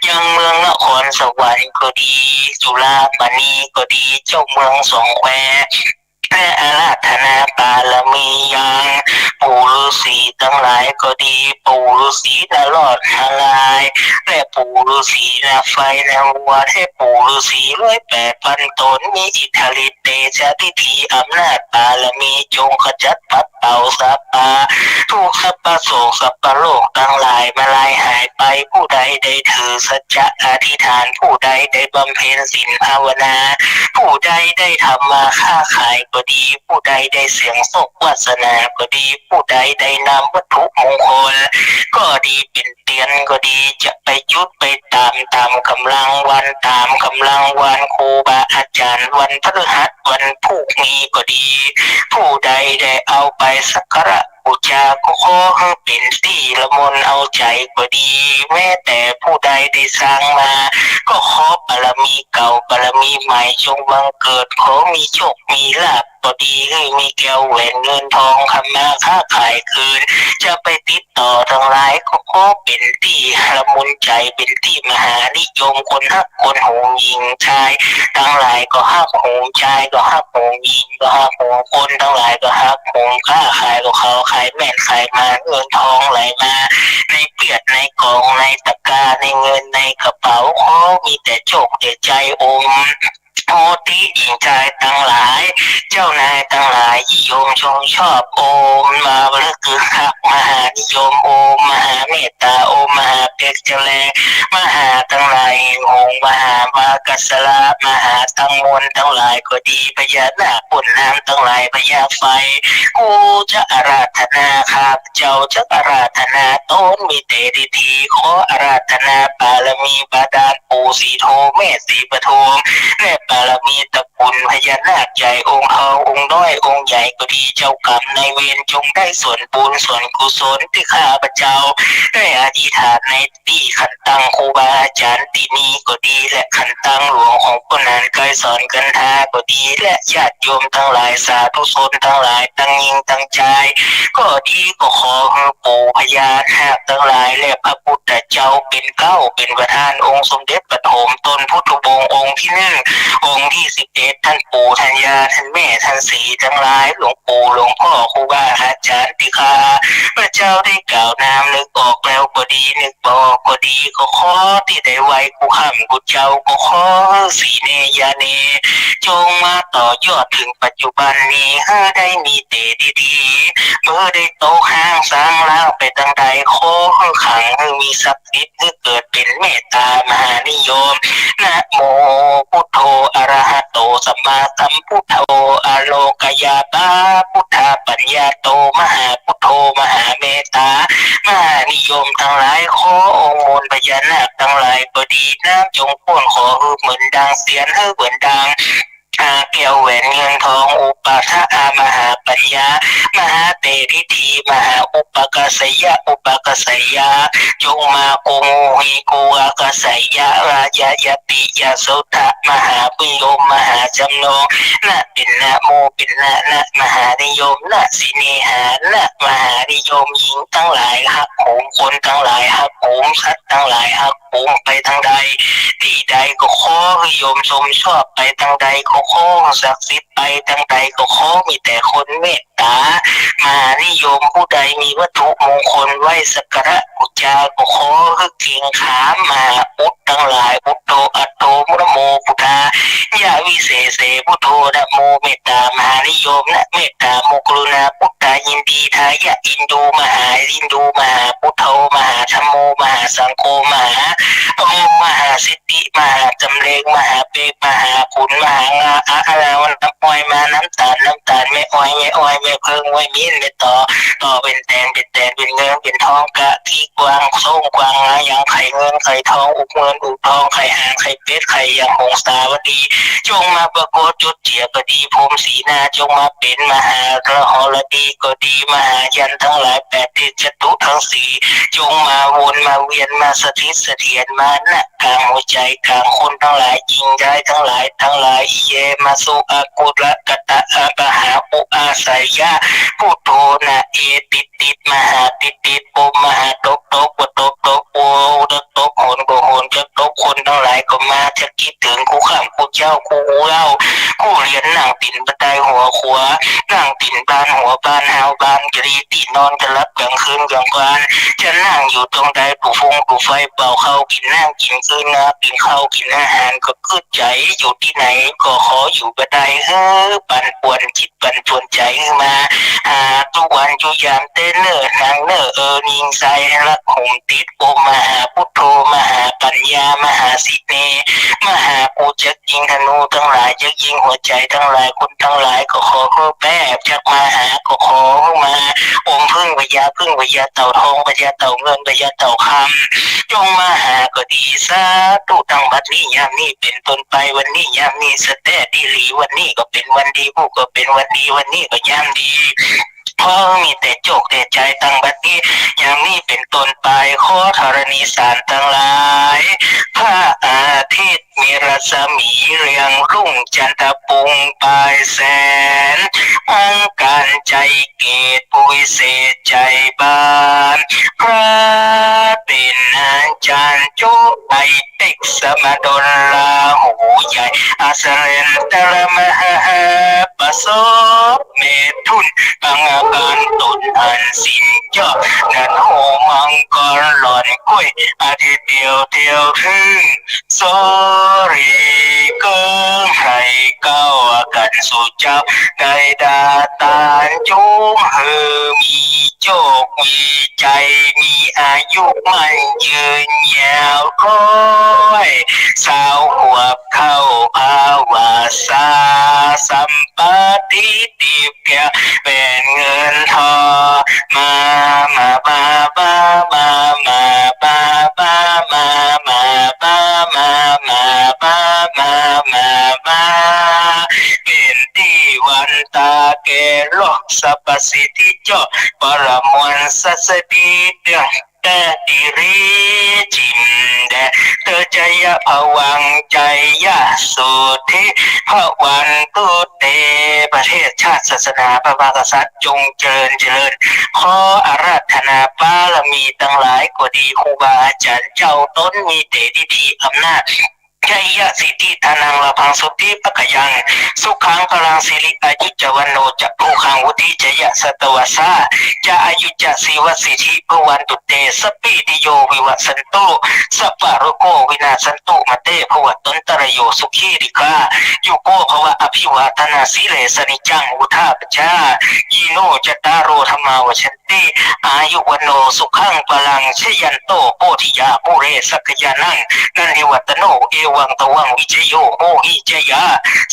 ยังเมืองนครสวรรค์ก็ดี จุฬามณีก็ดี เจ้าเมืองสองแคว และอาราธนาปารมียังปู่ฤๅษีตังหลายก็ดี ปู่ฤๅษีนารอดนารายณ์ และปู่ฤๅษีนาไฟนาวัว และปู่ฤๅษีร้อยแปดพันตน มีอิทธิฤทธิ์เดชะฤทธีอำนาจปารมี จงขจัดปัดเป่าสัพพะทุกข์สัพพะโศกสัพพะโรคตังหลายมาลายหายไป ผู้ใดได้ถือสัจจะอธิษฐาน ผู้ใดได้บำเพ็ญศีลภาวนา ผู้ใดได้ทำมาค้าขายก็ดี ผู้ใดได้เสี่ยงโชควาสนาก็ดี ผู้ใดได้นำวัตถุมงคลก็ดี เป๋นเตียนก็ดี จะไปจุดไปตาม ต๋ามก๋ำลังวัน ต๋ามก๋ำลังวันครูบาอาจ๋ารย์ วันพฤหัส วันพูกมีก็ดี ผู้ใดได้เอาไปสักการะ บูชาก็ขอหื้อเป๋นตี้ละมุนเอาใจ๋ก็ดี แม้แต่ผู้ใดได้สร้างมา ก็ขอปารมีเก่าปารมีใหม่จงบังเกิด ขอมีโชคมีลาภก็ดี หื้อมีแก้วแหวนเงินทองคำมาค้าขายคืน จะไปติดต่อตังหลายก็ขอเป๋นตี้ละมุนใจ๋ เป๋นตี้มหานิยม คนฮักคนหวงหญิงชายตังหลายก็ฮักหวง ชายก็ฮักหวง หญิงก็ฮักหวง คนตังหลายก็ฮักหวง ค้าขายก็เขาขายแม่นขายมา เงินทองไหลมาในเปียดในกอง ในตะกร้า ในเงินในกระเป๋า ขอมีแต่โชคแต่ใจ๋อม โอติหญิงชายตังหลาย เจ้านายตังหลายนิยมชมชอบ โอมมาลึกคือฮัก มหานิยม โอมมหาเมตตา โอมมหาเป๊กเจ้าแล มหาตังหลายแห่งหงส์ มหามากาสละ มหาตังมนตังหลายก็ดี พญานาคพ่นน้ำตังหลาย พญาไฟ กูจะอาราธนา ข้าพเจ้าจะอาราธนาต๋น มีแต่ฤทธี ขออาราธนาปารมีบาดาลปู่ศรีโท แม่ศรีปทุม และปารมีตระกูลพญานาคใหญ่ องค์เฒ่าองค์น้อยองค์ใหญ่ก็ดี เจ้ากรรมนายเวรจงได้ส่วนบุญส่วนกุศลตี้ข้าพเจ้าได้อธิษฐานใน ตี้ขันตังครูบาอาจ๋ารย์ตี้นี่ก็ดี และขันตังหลวงของป้อหนานไกรสอนกันทาก็ดี และญาติโยมตังหลาย สาธุชนตังหลาย ตังญิงตังจายก็ดี ก็ขอหื้อปู่พญานาคตังหลาย และพระพุทธเจ้าเป๋นเก๊าเป๋นประธาน องค์สมเด็จปฐมต้นพุทธวงศ์องค์ตี้นึ่ง องค์ตี้สิบเอ็ด ต้านปู่ต้านย่าต้านแม่ต้านศรีตังหลาย หลวงปู่หลวงพ่อครูบาอาจ๋ารย์ตี้ข้าพเจ้าได้กล่าวนามนึกออกแล้วก็ดี นึกบ่ออกก็ดี ก็ขอตี้ได้ไหว้กู้ค่ำกู้เจ้า ก็ขอหื้อสีเนยาเน จงมาต่อยอดเถิงปัจจุบันนี้ หื้อได้มีแต่ดีๆ เมื่อได้โต๊ะห้างสร้างล่างไปตังใด ขอหื้อขังหื้อมีศักดิ์สิทธิ์ หื้อเกิดเป๋นเมตตามหานิยม นะโมพุทโธ อะระหะโต สัมมาสัมพุทโธ อะโลกยาปาปุทธาปัญญาโต มหาพุทโธ มหาเมตตา มหานิยมตังหลาย ขอองค์มนต์พญานาคตังหลายก็ดี น้ำจงพ่น ขอหื้อเหมือนดังเสียน หื้อเหมือนดัง อ่า แก แก้วแหวนเงินทอง อุปาทะอา มหาปัญญา มหาเตริธี มหาอุปกาสยะ อุปกาสยา จงมา โกโมหิ โกอากาสยะ ราชยติยโสธะ มหานิยม มหาจำนง นะเป๋นนะ โมเป๋นนะ นะมหานิยม นะสิเนหา นะมหานิยม หญิงตังหลายฮักโหม คนตังหลายฮักโหม สัตว์ตังหลายฮักโหม ไปตางใดตี้ใดก็ขอหื้อโยมชมชอบ ไปตางใดก็ขอหื้อศักดิ์สิทธิ์ ไปตางใดก็ขอมีแต่คนเมตตา มหานิยม ผู้ใดมีวัตถุมงคลไว้สักการะบูชา ก็ขอหื้อเกรงขาม มหาอุดตังหลาย อุดโต อัตโต นะโม พุทธายะ วิเศษเส พุทโธ นะโม เมตตา มหานิยม นะเมตตา โม กรุณา พุทธา ยินดี ทายะ อินดู มหาอินดู มหาพุทโธ มหาธัมโม มหาสังโฆ มหาโอม มหาสิทธิ มหาจำเรง มหาเปก มหาขุน มหางา อาอาลาว น้ำอ้อย มาน้ำตาล น้ำตาล แม่อ้อย แม่อ้อย แม่เผิ้ง แม่มิ้น แม่ตอ ตอเป๋นแตน เป๋นแตน เป๋นเงิน เป๋นทอง กะทิ กวางส้ม กวางงา ยาง ไข่เงิน ไข่ทอง อุกเงิน อุกทอง ไข่ห่าน ไข่เป็ด ไข่ยาง หงสาวดี จงมาปรากฏจุดเจียก็ดี พรหมสีหน้า จงมาเป๋นมหาหรดีก็ดี มหายันต์ตังหลายแปดทิศ จตุรังสี จงมาวนมาเวียน มาสถิตเสถียร มา ณ กลางหัวใจ๋ กลางคนตังหลาย ญิงย้ายตังหลาย ตังหลาย อิเย มาสุ อากุรกะตะ อาปะหา อุอาสยะ พุทโธ นะเอ ติดติด มหาติดติด ปม มหาตบตบ ก็ตบตบ โอ ตบตบ หนก็หน จะตบ คนตังหลายก็มา จะคิดเถิง กู้ค่ำ กู้เจ๊า กู้เล่า กู้เรียน นั่งตี๋นบันไดหัวขัว นั่งตี๋นบานหัวบาน ฮาวบานกะดี ตี้นอนกะหลับ ก๋างคืนก๋างวัน จะนั่งอยู่ตรงใด ถูฟงถูไฟ เป่าข้าวกิ๋นน้ำกิ๋นกืน นากิ๋นข้าวกิ๋นอาหาร ก็กึ๊ดใจ๋ อยู่ตี้ไหนก็ขออยู่บ่ได้ หื้อปั่นป่วนจิตปั่นป่วนใจ๋ หื้อมาหากู้วันกู้ยามเต๊อะเน่อนางเน่อ เออ ญิงชายฮักโหมติด โอ มหาพุทโธ มหาปัญญา มหาสิเน มหา กู้จักยิงธนูตังหลาย จักยิงหัวใจ๋ตังหลาย คนตังหลายก็ขอหื้อแป๊บ จักมาหาก็ขอหื้อมา อมผึ้งพญาผึ้ง พญาเต่าทอง พญาเต่าเงิน พญาเต่าคำ จงมาหาก็ดี สาธุ ตั้งบัดนี้ยามนี้เป๋นต้นไป วันนี้ยามนี้ สะแต๊ะดีหลี วันนี้ก็เป๋นวันดี ผู้ก็เป๋นวันดี วันนี้ก็ยามดี ขอมีแต่โจคแต่ชัย ตั้งบัดนี้ยามนี้เป๋นต้นไป ขอธรณีสารตังหลาย พระอาทิตย์มีรัศมีเรืองรุ่ง จันทร์ปุงปายแสน อังคารใจ๋เกต ผู้วิเศษใจ๋บาน พระเป๋นอาจารย์ จุไตเต็ก สมดล ราหูใหญ่ อสเรนตรมหาปสพ เมถุน อังคารตุล อันสินเจ้า นันโหมังกรหล่อนกล้วย อาทิตย์เดียวเตียวถึง สรีเกิงไพรเก้า กันสู่เจ้า ได้ดาตานจุงหื้อมีโจคมีชัย มีอายุมั่นยืนยาว ร้อยซาวขวบเข้าพรรษา สัมปติ ติบแก้วแหวนเงินทอง มา มา มา มา มา มา มา มา มา มา มา มา มา มา มา มา เป๋นตี้หวันตาแก่ลอก สรรพสิทธิเจ้า ปรมวลสัสดีเดือง แต๊ดีรีจิมแด เตอ จยะภวัง จยะสุทธิ ภวันตุเต ประเทศชาติศาสนาพระมหากษัตริย์จงเจริญเจริญ ขออาราธนาบารมีตังหลายก็ดี ครูบาอาจารย์เจ้าต๋นมีเตดีย์อำนาจ จยะสิทธิ ธนัง ลาภัง สุทธิ ภะคะยัง สุขัง พลัง สิริ อายุ จะ วัณโณ จะ โภคัง วุฒิ ชยะ สัตวาสา จะ อายุ จะ สีวะ สิทธิ ภวันตุเต สัพพีติโย วิวัชชันตุ สัพพะโรโค วินาชชันตุ มาเต ภวัตวันตะรโย สุขี ดีฆายุโก ภวะ อภิวาทนาสีเลสะ นิจจัง วุฑฒาปะจายิโน จัตตาโร ธัมมา วัชชันติ อายุ วัณโณ สุขัง พลัง ชยันโต โพธิยา มูเล สักขยานัง นันทิวัตโต เอว ปังตวัง วิจโย โมหิจยา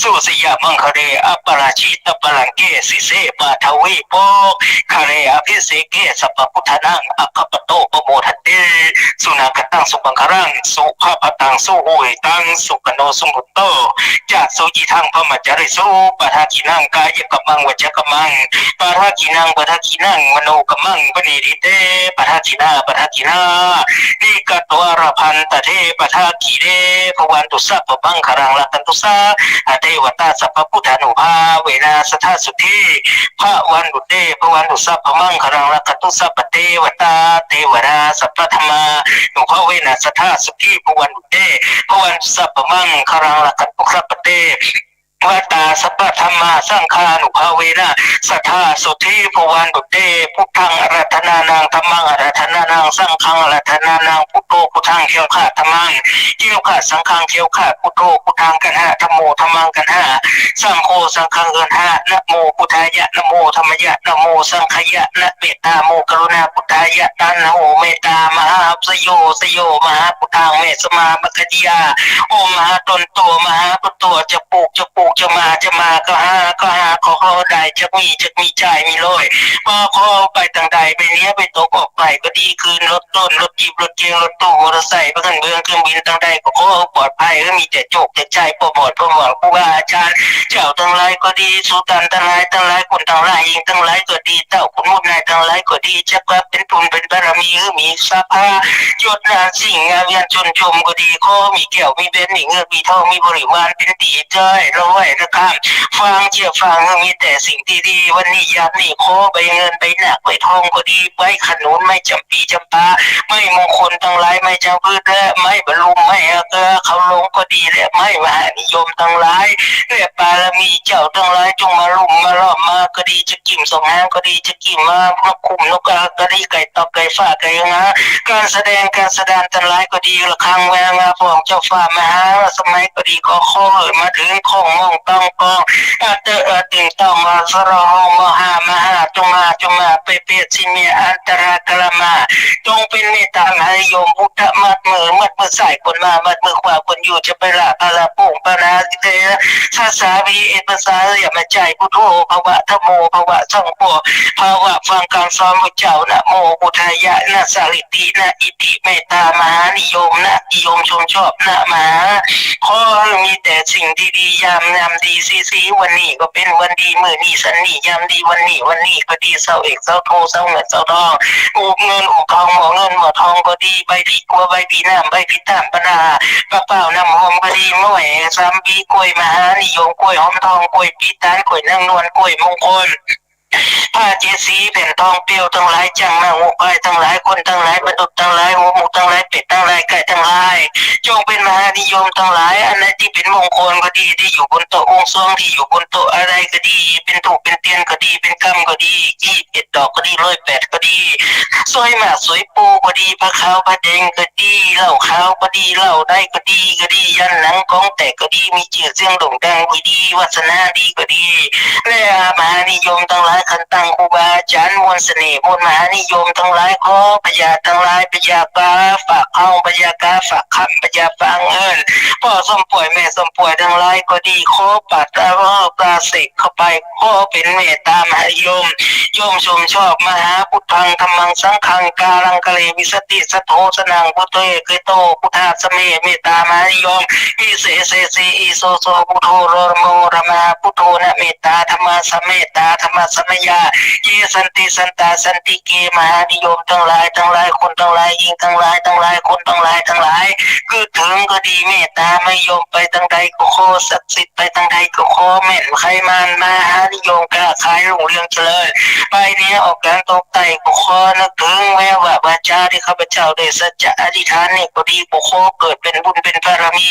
สุสยมังคาเล อปราจิตปลังเก สิเสปาทวี โปกคาเล อภิเสเก สัพพะพุทธานัง อัคคปโต ปโมทันติ สุนาคตัง สุมังคลัง สุภะพะตัง สุหุหิตัง สุขโน สุมุตโต จะ สุยิทัง พรหมจารีสุ ปะทากินัง กายกัมมัง วจีกัมมัง ปะทากินัง ปะทากินัง มโนกัมมัง ปะนิฏฐิเต ปะทากินา ปะทากินา นิกะตวา ละพันตะเท ปะทากิเน ภะวันตุ สัพพะมังคะลัง ละขันตุ สัพพะเตวะตา สัพพะพุทธานุภาเวนะ สะทา สุธี ภะวันตุเต ภะวันตุ สัพพะมังคะลัง ละขันตุ สัพพะเตวะตา เตวะตา สัพพะธัมมานุภาเวนะ สะทา สุธี ภะวันตุเต ภะวันตุ สัพพะมังคะลัง ละขันตุ สัพพะเตวะตา สัพพะธัมมาสังฆานุภาเวนะ สะทา สุธี ภะวันตุเต พุทธัง อาราธนานัง ธัมมัง อาราธนานัง สังฆัง อาราธนานัง พุทโธ พุทธัง แคล้วคลาด ธัมมัง แคล้วคลาด สังฆัง แคล้วคลาด พุทโธ พุทธัง กัณหะ ธัมโม ธัมมัง กัณหะ สังโฆ สังฆัง กัณหะ นะโมพุทธายะ นะโมธัมมายะ นะโมสังฆายะ นะเมตตา โมกรุณา พุทธายะ นะโมเมตตา มหาสโย สโย มหาพุทธัง เมสมา มัคคยา โอมหาตนโต มหาตนโต จะปลูก จะปลูก จะมา จะมา ก็หา ก็หา ขอ ขอได้ จะมี จะมีจ่าย มีร้อย ขอ ขอไปตังใด ไปเหนือ ไปตก ออกไป ก็ดี ขึ้นรถยนต์ รถจีป รถเก๋ง รถตู้ มอเตอร์ไซค์ ไปขึ้นเมือง ขึ้นบิน ตังใด ก็ขอปลอดภัย มีแต่โจคแต่ชัย ปลอด ปลอด ครูบาอาจารย์ เจ้าตังหลายก็ดี สูต้านตังหลาย ตังหลาย คนตังหลาย หญิงตังหลายก็ดี เต้าขุนมูดนายตังหลายก็ดี จักว่าเป๋นบุญเป๋นบารมี หื้อมีสภา ยศนามสิ่งงาม ยานชนชมก็ดี ขอมีแก้ว มีแหวน มีเงิน มีทอง มีบริวาร เป๋นตี้ใจ๊ ละไหว้ละข้าม ฟังเจื้อฟัง หื้อมีแต่สิ่งดีๆ วันนี้ยามนี้ ขอใบเงิน ใบนาค ใบทองก็ดี ใบขนุน ไม้จ๋ำปีจ๋ำปา ไม้มงคลตังหลาย ไม้จ๋ำปืดและไม้บรรลุม ไม้เกลือ เขาหลงก็ดี และไม้มหานิยมตังหลาย และบารมีเจ้าตังหลาย จงมาลุ่มมาล้อมมาก็ดี จะกิ่มสองหางก็ดี จะกิ่มมานกคุ้มนกกาก็ดี ไก่ตอกไก่ฟ้าไก่งา การแสดงการสดานตังหลายก็ดี ระฆังแวงา พระองค์เจ้าฟ้ามหาสมัยก็ดี ก็ขอหื้อมาเถิงข้องมองต้องกอง อาเตอะอาตึงต้องมาสะรองมหามหา จงมา จงมา เปเปสิเม อันตรากรมา จงเป๋นเมตตามหานิยม พุทธมัดมือ มัดมือซ้ายคนมา มัดมือขวาคนอยู่ จะไปละพาละโป่งปานาสิเต สาสาวีเอตสา อย่ามาใจ พุทโธภะวะ ธัมโมภะวะ สังโฆภะวะ ฟังกำสอนพระเจ้า นะโมพุทธายะ นะสาริติ นะอิติ เมตตามหานิยม นะนิยมชมชอบ นะมหา ขอหื้อมีแต่สิ่งดีๆ ยาม ยามดีสีๆ วันนี้ก็เป๋นวันดี มื้อนี้สันนี้ ยามดี วันนี้ วันนี้ก็ดี เสาเอกเสาโท เสาเงินเสาทอง อุบเงินอุบทอง หม้อเงินหม้อทองก็ดี ใบผีกั๋ว ใบผีน้ำ ใบผีต้าม ปะนา ปะเป้าน้ำหอมก็ดี หม้อแหงสามปี กล้วยมหานิยม กล้วยหอมทอง กล้วยปีตาน กล้วยนางนวล กล้วยมงคล ผ้าเจ็ดสี แผ่นทองเปลวตังหลาย จ้างหน้างูควายตังหลาย คนตังหลาย มนุษย์ตังหลาย หัวหมูตังหลาย เปรตตังหลาย ไก่ตังหลาย จงเป๋นมหานิยมตังหลาย อันใดตี้เป๋นมงคลก็ดี ตี้อยู่บนโต๊ะองค์ทรง ตี้อยู่บนโต๊ะอะไรก็ดี เป๋นธูปเป๋นเตียนก็ดี เป๋นกำก็ดี ยี่สิบเอ็ดดอกก็ดี ร้อยแปดก็ดี สวยหมากสวยปูก็ดี ผ้าขาวผ้าแดงก็ดี เหล้าขาวก็ดี เหล้าใดก็ดี ก็ดี ยันหนังกองแตกก็ดี มีจื้อเสียงโด่งดังก็ดี วาสนาดีก็ดี และมหานิยมตังหลาย คันตั้งครูบาอาจารย์ มวลเสน่ห์ มวลมหานิยมตังหลาย ขอพญาตังหลาย พญาปลาฝากทอง พญาปลาฝากคำ พญาปลาเงิน พ่อส้มป่วย แม่ส้มป่วยตังหลายก็ดี ขอปาดตา ขอปาเสกเข้าไป ขอเป๋นเมตตามหานิยม โยมชมชอบ มหาพุทธัง ธัมมัง สังฆัง กาลังกะเล วิสติ สัทโธ สนัง พุทโธ เกโต พุทธาสเม เมตตามหานิยม วิเศษเสสี อิโสโส พุทโธ โรโม รมา พุทโธ นะเมตตา ธัมมาสเมตตา ธัมมาสมยา เย สันติ สันตา สันติเก มหานิยมตังหลาย ตังหลาย คนตังหลาย หญิงตังหลาย ตังหลาย คนตังหลาย ตังหลาย คือเถิงก็ดี เมตตามหานิยม ไปตังใดก็ขอศักดิ์สิทธิ์ ไปตังใดก็ขอแม่น ไขมานมหานิยม ค้าขายรุ่งเรืองเจริญ ไปเหนือออกกลางตกใต้ก็ขอนึกเถิง แม้ว่าวาจาตี้ข้าพเจ้าได้สัจจะอธิษฐานนี่ก็ดี ก็ขอเกิดเป๋นบุญเป๋นบารมี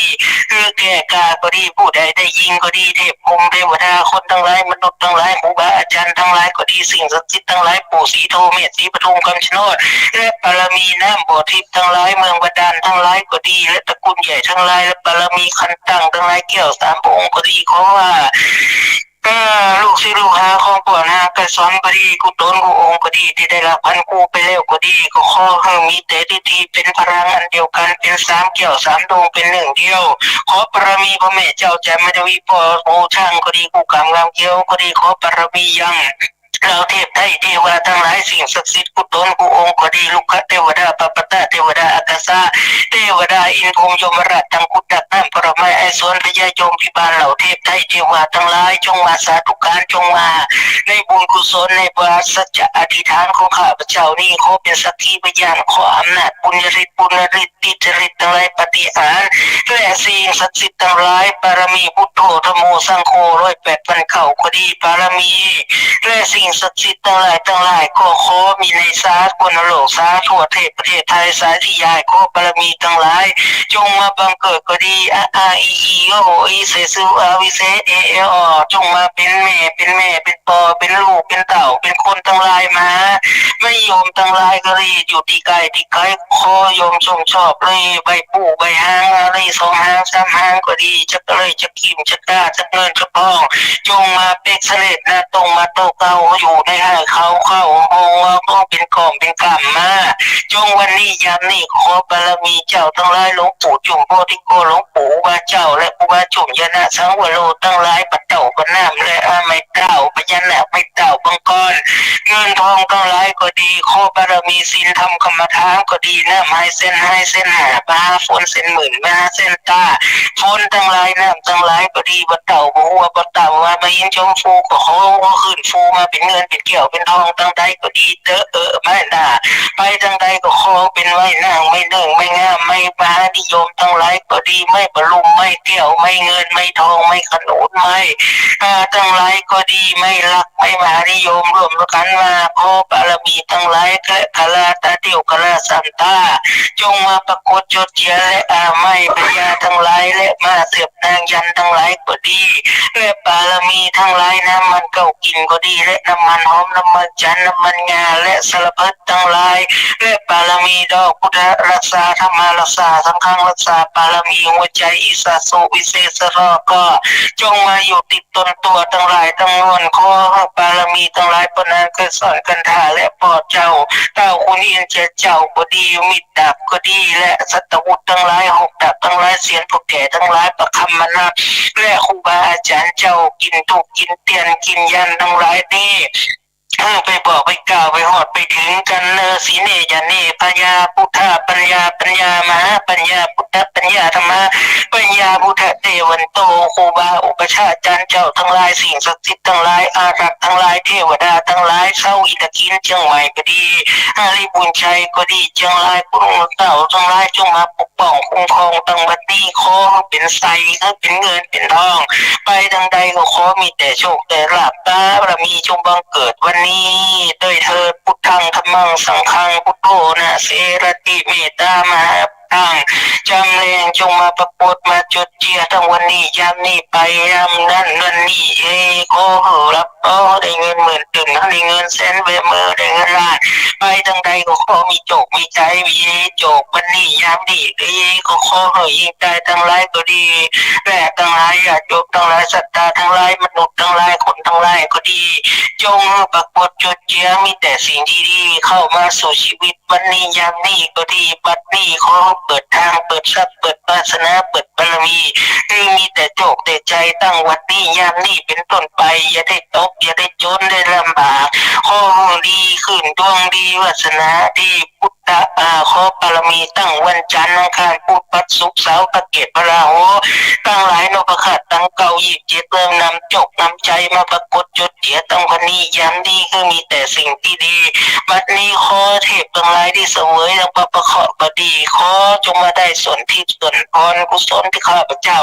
คือแก่กล้าก็ดี ผู้ใดได้ยินก็ดี เทพพรหมเทวดา คนตังหลาย มนุษย์ตังหลาย ครูบาอาจารย์ตังหลายก็ดี สิ่งศักดิ์สิทธิ์ตังหลาย ปู่ศรีโท แม่ศรีปทุม คำชะโนด และบารมีน้ำบ่อทิพย์ตังหลาย เมืองบาดาลตังหลายก็ดี และตระกูลใหญ่ตังหลาย และบารมีคันตั้งตังหลาย แก้วสามพระองค์ก็ดี ขอว่า เอ่อ ลูกศิษย์ลูกหาของป้อนางไกรสรก็ดี กู้ต๋นกู้องค์ก็ดี ตี้ได้ฮับขันครูไปแล้วก็ดี ก็ขอหื้อมีแต่ทิฏฐิเป๋นพลังอันเดียวกั๋น เป๋นสามแก้วสามดวงเป๋นนึ่งเดียว ขอบารมีพระแม่เจ้าแจ่มมะยาวี ป้อหมูช่างก็ดี กู้กำงามเขียวก็ดี ขอบารมียัง เหล่าเทพไท้เทวาตังหลาย สิ่งศักดิ์สิทธิ์กู้ต๋นกู้องค์ก็ดี รุกขเทวดา ปปัตตเทวดา อักขสาเทวดา อินทร์พรหมยมราช ตังคุดตักน้ำผลไม้อ้ายสวน พญายมพิบาล เหล่าเทพไท้เทวาตังหลาย จงมาสาธุการ จงมาในบุญกุศล ในวาสจะอธิษฐานของข้าพเจ้านี้ ขอเป๋นสักขีพยาน ขออำนาจบุญญาฤทธิ์ บุญญาฤทธิ์ อิทธิฤทธิ์ตังหลาย ปาฏิหาริย์ และสิ่งศักดิ์สิทธิ์ตังหลาย บารมีพุทโธ ธัมโม สังโฆ ร้อยแปดพันเก้าก็ดี บารมี และสิ่งศักดิ์สิทธิ์ตังหลายตังหลาย ก็ขอมีในสากลโลก สาทั่วเทพประเทศไทย สาธยาย ขอบารมีตังหลาย จงมาบังเกิดก็ดี อะ อา อี อี โอ อี เส สื อา วิ เส เอ เอ ออ จงมาเป๋นแม่ เป๋นแม่ เป๋นป้อ เป๋นลูก เป๋นเต้า เป๋นคนตังหลายมา ไม่โยมตังหลายก็ดี อยู่ตี้ใก้ตี้ไก๋ ขอโยมชมชอบเลย ใบ้ปู้ใบ้ฮาง อะไรสองฮางสามฮางก็ดี จักเลยจักขิมจักตา จักเงินจักทอง จงมาเป๊กเสลดหน้าตรงมาโต๊ะเก้า อยู่ในไฮ่เขาเข้าห้องว่าต้องเป๋นกอบเป๋นกำมา จงวันนี้ยามนี้ ขอบารมีเจ้าตังหลาย หลวงปู่จุ่มโพธิโก หลวงปู่ครูบาเจ้า และครูบาจุ่มญาณสังวโรตังหลาย ปะเต้าปะน้ำ และอาไม้เต้า พญานาคไม้เต้า บังกร เงินทองตังหลายก็ดี ขอบารมีศีลธรรมกรรมฐานก็ดี น้ำไฮ่เส้นไฮ่เส้นห้า มาฝนเส้นหมื่น มาเส้นตา ฝนตังหลาย น้ำตังหลายก็ดี บ่าเต้าบ่าหัว บ่าต่ำว่า มาอินชมพูก็ขอขึ้นฟูมาเป๋นเงินเป๋นแก้วเป๋นทองตังใดก็ดีเต๊อะ เออ ไม้หน้า ไปตังใดก็ขอเป๋นไม้นาง ไม้เนิ่ง ไม้งาม ไม้มหานิยมตังหลายก็ดี ไม้บรรลุม ไม้แก้ว ไม้เงิน ไม้ทอง ไม้ขนุน ไม้ อ่า ตังหลายก็ดี ไม้รัก ไม้มหานิยม ร่วมกั๋นมา ขอบารมีตังหลาย และกะลาต๋าเตี้ยวกะลาสันต๋า จงมาปรากฏจดเจีย และ อ่า ไม้พญาตังหลาย และมาเสียบนางยันตังหลายก็ดี และบารมีตังหลาย น้ำมันเก้ากิ๋นก็ดี และน้ำมันหอม น้ำมันจันทร์ น้ำมันงา และสารพัดตังหลาย และบารมีดอกพุทธรักษา ธรรมรักษา สังฆรักษา บารมีหัวใจ๋อิสสะสุวิเศษสะรอก็ จงมาอยู่ติดตนตั๋วตังหลายตังมวล ขอหื้อบารมีตังหลาย ป้อนางไกรสรกันธา และป้อเจ้า เต้าขุนอินทร์เจ้าก็ดี มิตรดาบก็ดี และสัตวุธตังหลาย หอกดาบตังหลาย เสียรผู้แก่ตังหลาย ประคำมนัส และครูบาอาจ๋ารย์เจ้า กิ๋นธูปกิ๋นเตียนกิ๋นยันตังหลายนี้ หื้อไปบอกไปกล่าวไปฮอดไปเถิงกั๋นเน่อ สีเน ยาเน พญาพุทธปัญญา ปัญญามหาปัญญา พุทธปัญญา ธรรมปัญญา พุทธเตวันโต ครูบาอุปัชฌาย์อาจ๋ารย์เจ้าตังหลาย สิ่งศักดิ์สิทธิ์ตังหลาย อารักษ์ตังหลาย เทวดาตังหลาย เซาอินทขิลเจียงใหม่ก็ดี หริภุญชัยก็ดี เจียงราย คุณหมู่เต้าตังหลาย จงมาปกป้องคุ้มครองตังบัดนี้ ขอหื้อเป๋นไส้ หื้อเป๋นเงินเป๋นทอง ไปตังใดก็ขอมีแต่โชคแต่ลาภ บารมีจงบังเกิดวันนี้ด้วยเถิด พุทธัง ธัมมัง สังฆัง พุทโธ นะ เสรติ เมตตามหาพุทธัง จ๋ำแรงจงมาปรากฏมาจดเจีย ตังวันนี้ยามนี้ไปยามนั้นวันนี้ เอ ขอหื้อฮับ ขอได้เงินหมื่นตึง ได้เงินแสน แบมือได้เงินล้าน ไปตังใดก็ขอมีโจคมีชัย มีโจควันนี้ยามนี้ เอ ก็ขอหื้อหญิงจายตังหลายก็ดี และตังหลายญาติโยมตังหลาย ศรัทธาตังหลาย มนุษย์ตังหลาย คนตังหลายก็ดี จงปรากฏจดเจีย มีแต่สิ่งดีๆ เข้ามาสู่ชีวิต วันนี้ยามนี้ก็ดี บัดนี้ขอเปิดตาง เปิดทรัพย์ เปิดวาสนา เปิดบารมี หื้อมีแต่โจคแต่ชัย ตั้งวันนี้ยามนี้เป๋นต้นไป อย่าได้ตก อย่าได้จ๋น ได้ลำบาก ขอหื้อดีขึ้น ดวงดี วาสนาดี พุทธะ อ่า ขอบารมีตั้งวันจันทร์ อังคาร พุธ พฤหัส ศุกร์ เสาร์ พระเกศ พระราหู ตังหลายนพเคราะห์ตังเก้า ยี่สิบเจ็ด เริ่มนำโจคนำชัยมาปรากฏจดเจีย ตั้งวันนี้ยามนี้ หื้อมีแต่สิ่งดีๆ บัดนี้ขอเทพตังหลายตี้เสวยตังพระประเคราะห์ก็ดี ขอจงมาได้ส่วนทิพย์ส่วนพรกุศลตี้ข้าพเจ้า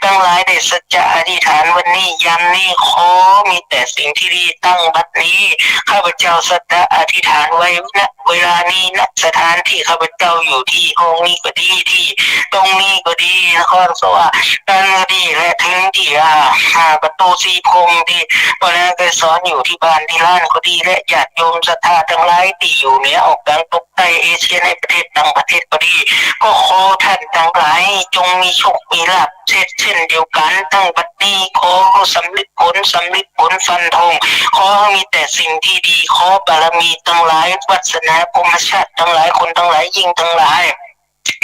ตังหลายได้สัจจะอธิษฐานวันนี้ยามนี้ ขอมีแต่สิ่งที่ดี ตั้งบัดนี้ ข้าพเจ้าสัจจะอธิษฐานไว้ ณ เวลานี้ ณ สถานที่ข้าพเจ้าอยู่ตี้ห้องนี้ก็ดี ตี้ตรงนี้ก็ดี นครสวรรค์ก็ดี และเถิงตี้ อ่า อ่า ประตูสีพรหมตี้ป้อนางไกรสรอยู่ตี้บ้านตี้ลานก็ดี และญาติโยมศรัทธาตังหลายตี้อยู่เหนือออกกลางตกใต้ เอเชีย ในประเทศต่างประเทศก็ดี ก็ขอท่านตังหลายจงมีโชคมีลาภ เช่น เช่นเดียวกั๋น ตั้งบัดนี้ขอหื้อสำเร็จผล สำเร็จผลฟันธง ขอหื้อมีแต่สิ่งตี้ดี ขอบารมีตังหลาย วาสนาพรหมชาติตังหลาย คนตังหลาย ยิ่งตังหลาย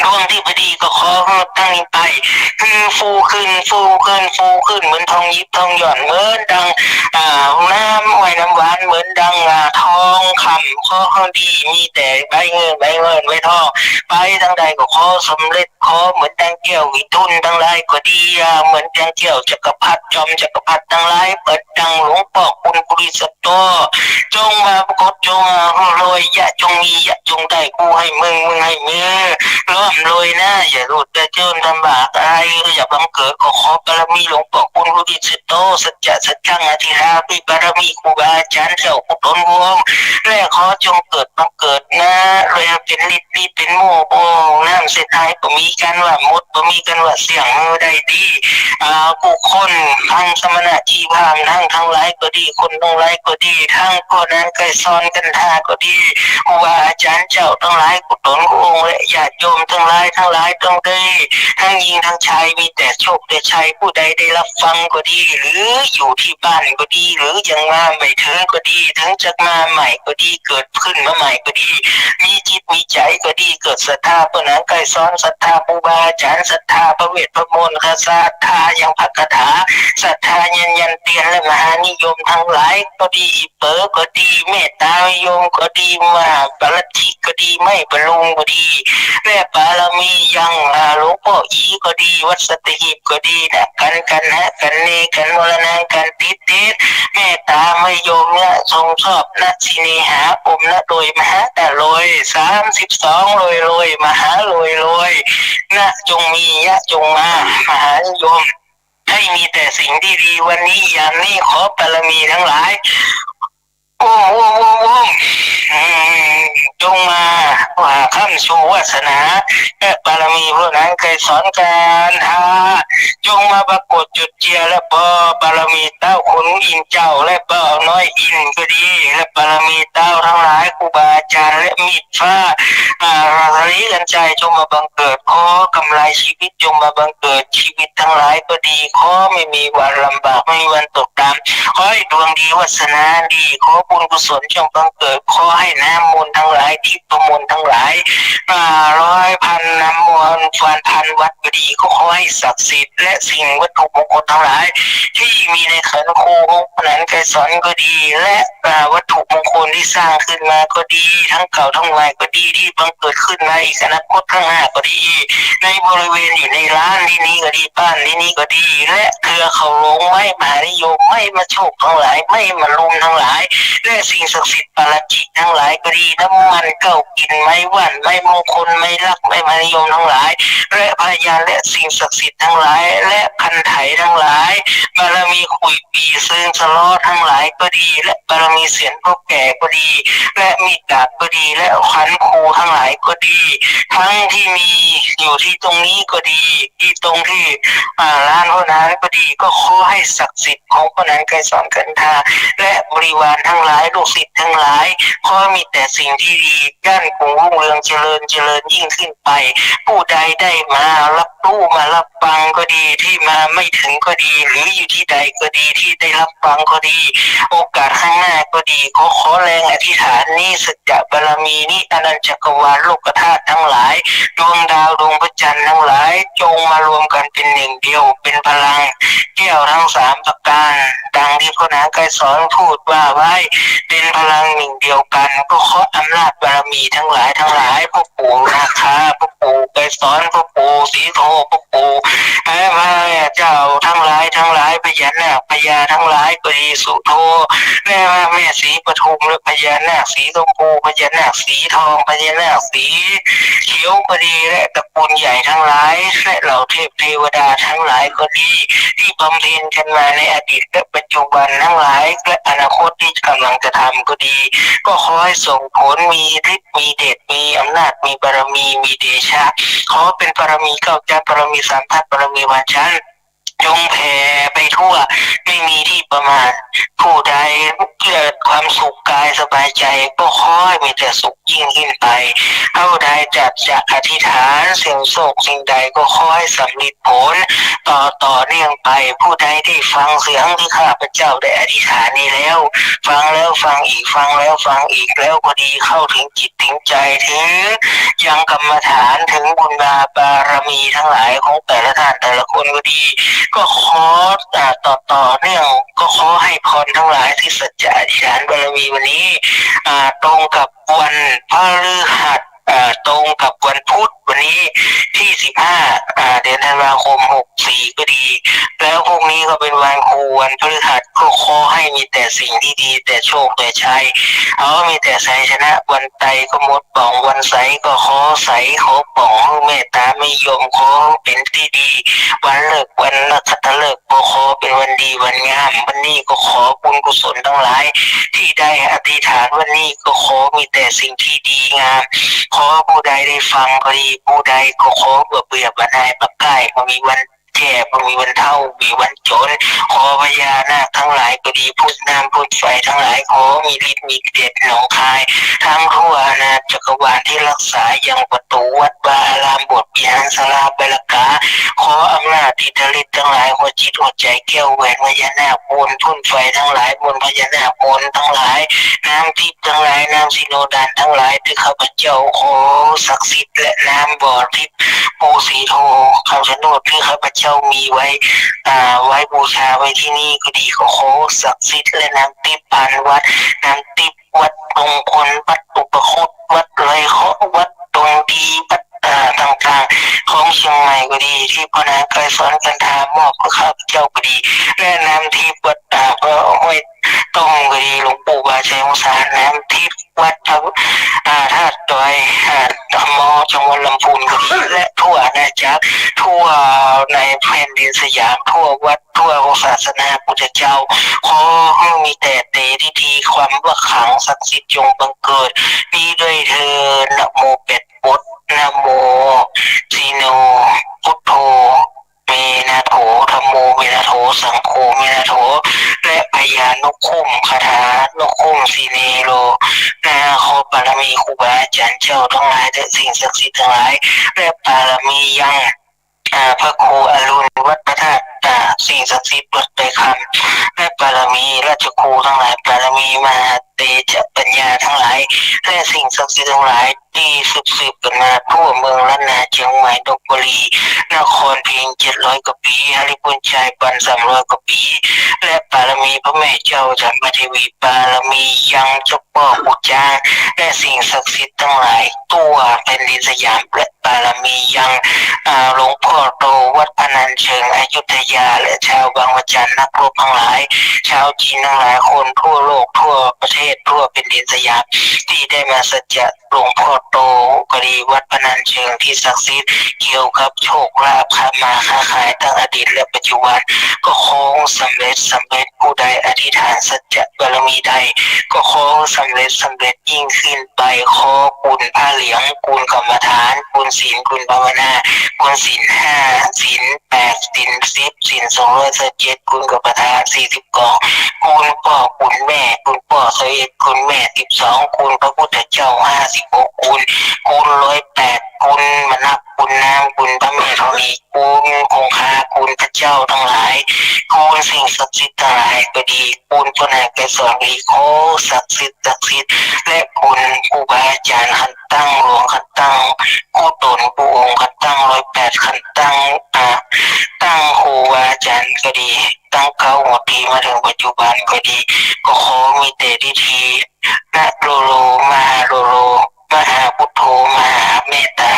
ดวงตี้บ่ดีก็ขอหื้อตั้งนี้ไป หื้อฟูขึ้น ฟูขึ้น ฟูขึ้น เหมือนทองหยิบทองหยอด เหมือนดัง อ่า น้ำอ้อยน้ำหวาน เหมือนดัง อ่า ทองคำ ขอหื้อดี มีแต่ใบเงิน ใบเงิน ใบทอง ไปตางใดก็ขอสำเร็จ ขอเหมือนดังแก้ววิทูลตังหลายก็ดี อ่า เหมือนดังแก้วจักรพรรดิ จอมจักรพรรดิตังหลาย เหมือนดังหลวงป้อคุณปุริสโต จงมาปรากฏ จงมาร่ำรวย อย่าจงมี อย่าจงได้ กูให้มึง มึงให้มี ร่ำรวยนะ อย่าหลุด อย่าจนลำบากอะไร อย่าบังเกิด ก็ขอบารมีหลวงป้อคุณปุริสโต สัจจะสัจจังอธิราภิบารมีครูบาอาจารย์เจ้ากุศลวงศ์ และขอจงเกิดบังเกิดนะ เลยเป็นฤทธิ์ ฤทธิ์เป็นหมู่บ่ น้ำเส้นไหลบ่มีกั๋นว่าหมด บ่มีกั๋นว่าเสี้ยง หื้อได้ดี อ่า กู้คน ทั้งสมณะชีพราหมณ์ ทั้งตังหลายก็ดี คนตังหลายก็ดี ทั้งพ่อนางไกรสรกันทาก็ดี ครูบาอาจารย์เจ้าตังหลาย กุศลองค์ และญาติโยมตังหลาย ตังหลายต้องได้ ทั้งญิงทั้งชาย มีแต่โชคแต่ชัย ผู้ใดได้รับฟังก็ดี หรืออยู่ที่บ้านก็ดี หรือยังมาไม่ถึงก็ดี ถึงจะมาใหม่ก็ดี เกิดขึ้นมาใหม่ก็ดี มีจิตมีใจ๋ก็ดี เกิดศรัทธาป้อนางไกรสร ศรัทธาครูบาอาจารย์ ศรัทธาพระเวทพระมนต์ ศรัทธายังพระคาถา ศรัทธายันยันเตียนและมหานิยมตังหลายก็ดี อีเป๋อก็ดี เมตตานิยมก็ดี มหาปาราชิกก็ดี ไม้บรรลุงก็ดี และบารมียัง อ่า หลวงป้ออีก็ดี วัดสัตหีบก็ดีนะ กัน กันหะ กันเน กันมรณัง กันติด เทศน์ เมตตานิยม ยะทรงชอบ นะสิเนหา อมนะโดยมหานะโดย สามสิบสอง โดยโดย มหาโดยโดย นะจงมี ยะจงมา มหานิยม ให้มีแต่สิ่งตี้ดี วันนี้ยามนี้ขอบารมีตังหลาย โอ้ม โอ้ม โอ้ม โอ้ม อืม จงมา ว่าค้ำชูวาสนา และบารมีป้อนางไกรสรกันทา จงมาปรากฏจุดเจือ และป้อบารมีเต้าขุนอินทร์เจ้า และป้อน้อยอินทร์ก็ดี และบารมีเต้าตังหลาย ครูบาอาจารย์ และมิตรฟ้า อ่า ราศีกันชัย จงมาบังเกิด ขอกำไรชีวิต จงมาบังเกิด ชีวิตตังหลายก็ดี ขอไม่มีวันลำบาก ไม่มีวันตกต่ำ ขอให้ดวงดีวาสนาดี ขอบุญกุศลจงบังเกิด ขอให้น้ำมนต์ตังหลาย ทิพย์มนต์ตังหลาย อ่า ร้อยพันน้ำมนต์ พัน พันวัดก็ดี ก็ขอให้ศักดิ์สิทธิ์ และสิ่งวัตถุมงคลตังหลาย ตี้มีในขันครูของป้อนางไกรสรก็ดี และ อ่า วัตถุมงคลตี้สร้างขึ้นมาก็ดี ทั้งเก่าทั้งใหม่ก็ดี ตี้บังเกิดขึ้นมาอีกอนาคตข้างหน้าก็ดี ในบริเวณอยู่ในร้านตี้นี้ก็ดี บ้านตี้นี้ก็ดี และเครือเขาหลง ไม้มหานิยม ไม้มาโชคตังหลาย ไม้มาลุมตังหลาย และสิ่งศักดิ์สิทธิ์ปาราชิกตังหลายก็ดี น้ำมันเก้ากิน ไม้ว่าน ไม้มงคล ไม้ลักษณ์ ไม้มหานิยมตังหลาย และพยาน และสิ่งศักดิ์สิทธิ์ตังหลาย และคันไถตังหลาย บารมีขุย ปีเซิงสะเลาะตังหลายก็ดี และบารมีเสียรพ่อแก่ก็ดี และมีดดาบก็ดี และขันครูตังหลายก็ดี ทั้งตี้มีอยู่ตี้ตรงนี้ก็ดี ตี้ตรงตี้ อ่า ร้านป้อนางก็ดี ก็ขอให้ศักดิ์สิทธิ์ของป้อนางไกรสรกันทา และบริวารตังหลาย ลูกศิษย์ตังหลาย ขอมีแต่สิ่งตี้ดี ก้านคงรุ่งเรืองเจริญ เจริญยิ่งขึ้นไป ผู้ใดได้มารับรู้มารับฟังก็ดี ตี้มาไม่ถึงก็ดี หรืออยู่ตี้ใดก็ดี ตี้ได้รับฟังก็ดี โอกาสข้างหน้าก็ดี ขอ ขอแรงอธิษฐานนี้ สัจจะบารมีนี้ อาณาจักรวาลโลกธาตุตังหลาย ดวงดาวดวงพระจันทร์ตังหลาย จงมารวมกันเป็นหนึ่งเดียว เป็นพลังแก้วทั้งสามประการ ดังตี้ป้อนางไกรสรพูดว่าไว้ เป็นพลังหนึ่งเดียวกัน ก็ขออำนาจบารมีตังหลายตังหลาย พ่อปู่นาคา พ่อปู่ไกรสร พ่อปู่ศรีโท พ่อปู่ เอ่อ พระเจ้าตังหลายตังหลาย พญานาคพญาตังหลายก็ดี สุโธ และแม่ศรีปทุม และพญานาคสีชมพู พญานาคสีทอง พญานาคสีเขียวก็ดี และตระกูลใหญ่ตังหลาย และเหล่าเทพเทวดาตังหลายก็ดี ตี้บำเพ็ญกันมาในอดีตและปัจจุบันตังหลาย และอนาคตตี้กำลังจะทำก็ดี ก็ขอให้ส่งผล มีฤทธิ์ มีเดช มีอำนาจ มีบารมี มีเดชะ ขอเป็นบารมีเก้าจาตุ บารมีสามทัศน์ บารมีวาชัน จงแผ่ไปทั่ว ไม่มีตี้ ประมาณ ผู้ใดเกิดความสุขกายสบายใจ๋ ก็ขอหื้อมีแต่สุขยิ่งขึ้นไป เฮาได้จักจะอธิษฐานสิ่งโศกสิ่งใด ก็ขอหื้อสำเร็จผลต่อ ต่อเนื่องไป ผู้ใดได้ฟังเสียงตี้ข้าพเจ้าได้อธิษฐานนี้แล้ว ฟังแล้วฟังอีก ฟังแล้วฟังอีก แล้วก็ดี เข้าถึงจิตถึงใจ๋ ถึงยังกรรมฐาน ถึงบุญบารมีตังหลายของแต่ละท่านแต่ละคนก็ดี ก็ขอ อ่า ต่อ ต่อเนื่อง ก็ขอหื้อพรตังหลายตี้สัจจะอธิษฐานบารมีวันนี้ อ่า ตรงกับวันพฤหัส อ่า ตรงกับวันพุธวันนี้ตี้สิบห้า อ่า เดือนธันวาคมหกสี่ก็ดี แล้วพรุ่งนี้ก็เป๋นวันครูวันพฤหัส ก็ขอหื้อมีแต่สิ่งตี้ดี แต่โชคแต่ชัย เอามีแต่ชัยชนะ วันใตก็หมดป่อง วันใสก็ขอใส ขอป่อง หื้อเมตตามียม ขอเป๋นตี้ดี วันฤกษ์วันนขัตฤกษ์ก็ขอเป๋นวันดีวันงาม วันนี้ก็ขอบุญกุศลตังหลายตี้ได้อธิษฐานวันนี้ก็ขอมีแต่สิ่งตี้ดีงาม ขอผู้ใดได้ฟังก็ดี ผู้ใดก็ขอเปื้อเปื้อบ่หายบ่ก้าย บ่มีวันแก่ บ่มีวันเฒ่า บ่มีวันจ๋น ขอพญานาคตังหลายก็ดี พ่นน้ำพ่นไฟตังหลาย ขอมีฤทธิ์มีเดชหนองคาย ตังทั่วอาณาจักรวาลตี้ฮักษายังประตู๋วัดวาอาราม โบสถ์วิหารศาลาบาลกา ขออำนาจอิทธิฤทธิ์ตังหลาย หัวจิตหัวใจ๋แก้วแหวนพญานาค มนต์พ่นไฟตังหลาย มนต์พญานาค มนต์ตังหลาย น้ำทิพย์ตังหลาย น้ำสิโนดานตังหลายตี้ข้าพเจ้าขอศักดิ์สิทธิ์ และน้ำบ่อทิพย์ปู่ศรีโทคำชะโนดตี้ข้าพเจ้ามีไว้ อ่า ไว้บูชาไว้ตี้นี่ก็ดี ก็ขอศักดิ์สิทธิ์ และน้ำทิพย์พานวัด น้ำทิพย์วัตถุมงคล วัตถุประคุณ วัดลอยเคราะห์ วัดดวงดี วัด อ่า ต่างๆ ของเชียงใหม่ก็ดี ตี้ป้อนาไกรสอนกันทามอบกับข้าพเจ้าก็ดี และน้ำทิพย์วัด อ่า พระห้วยต้มก็ดี หลวงปู่บาชัยองศา น้ำทิพย์วัด อ่า ธาตุดอย อ่า ธรรมอ จังหวัดลำพูนก็ดี และทั่วอาณาจักร ทั่วในแผ่นดินสยาม ทั่ววัด ทั่วศาสนาพุทธเจ้า ขอหื้อมีแต่เตดีย์ ความว่าขลังศักดิ์สิทธิ์จงบังเกิด นี้ด้วยเทอญ นะโมแปดบท นะโม สีโน พุทโธ เม นาโถ ธัมโม เม นาโถ สังโฆ เม นาโถ และพญานกคุ้ม คาถานกคุ้ม สีเนโร นา ขอบารมีครูบาอาจ๋ารย์เจ้าตังหลาย และสิ่งศักดิ์สิทธิ์ตังหลาย และบารมียัง อ่า พระครูอรุณวัดพระธาตุ อ่า สิ่งศักดิ์สิทธิ์วัดดอยคำ และบารมีราชครูตังหลาย บารมีมหาเตจปัญญาตังหลาย และสิ่งศักดิ์สิทธิ์ตังหลาย ตี้สืบๆ กั๋นมาทั่วเมืองล้านนา เจียงใหม่ ลพบุรี นครพิงค์ เจ็ดร้อยกว่าปี๋ ฮาริปุญชายปัน สามร้อยกว่าปี๋ และบารมีพระแม่เจ้าจันทมาเทวี บารมียังเจ้าป้อปู่จ๊าง และสิ่งศักดิ์สิทธิ์ตังหลาย ทั่วแผ่นดินสยาม และ บารมียัง อ่า หลวงพ่อโตวัดพนัญเชิงอยุธยา และชาวบางระจันนักรบตังหลาย ชาวจีนตังหลาย คนทั่วโลก ทั่วประเทศ ทั่วแผ่นดินสยาม ตี้ได้มาสัจจะหลวงพ่อโตก็ดี วัดพนัญเชิงตี้ศักดิ์สิทธิ์ เกี่ยวกับโชคลาภ ค้ามาค้าขาย ตังอดีตและปัจจุบัน ก็ขอสำเร็จ สำเร็จ ผู้ใดอธิษฐานสัจจะบารมีใด ก็ขอสำเร็จ สำเร็จ ยิ่งขึ้นไป ขอคุณพระเหลือง คุณกรรมฐาน คุณศีล คุณภาวนา คุณศีลห้า ศีลแปด ศีลสิบ ศีลสองร้อยสิบเจ็ด คุณกรรมฐานสี่สิบกอง คุณป้อ คุณแม่ คุณป้อสิบเอ็ด คุณแม่สิบสอง คุณพระพุทธเจ้าห้าสิบหก คุณ คุณร้อยแปด คุณมนัส คุณน้ำ คุณพระแม่ธรณี คุณคงคา คุณพระเจ้าตังหลาย คุณสิ่งศักดิ์สิทธิ์ตังหลายก็ดี คุณพระนางไกรสอนก็ดี ขอศักดิ์สิทธิ์ ศักดิ์สิทธิ์ และคุณครูบาอาจ๋ารย์ขันตั้งหลวง ขันตั้งครูต๋นครูองค์ ขันตั้งร้อยแปด ขันตั้ง อ่า ตั้งครูบาอาจ๋ารย์ก็ดี ตั้งเก๊าหัวปีมาเถิงปัจจุบันก็ดี ก็ขอมีแต่ดีๆ นะโลโล มหาโลโล มหาพุทโธ มหาเมตตา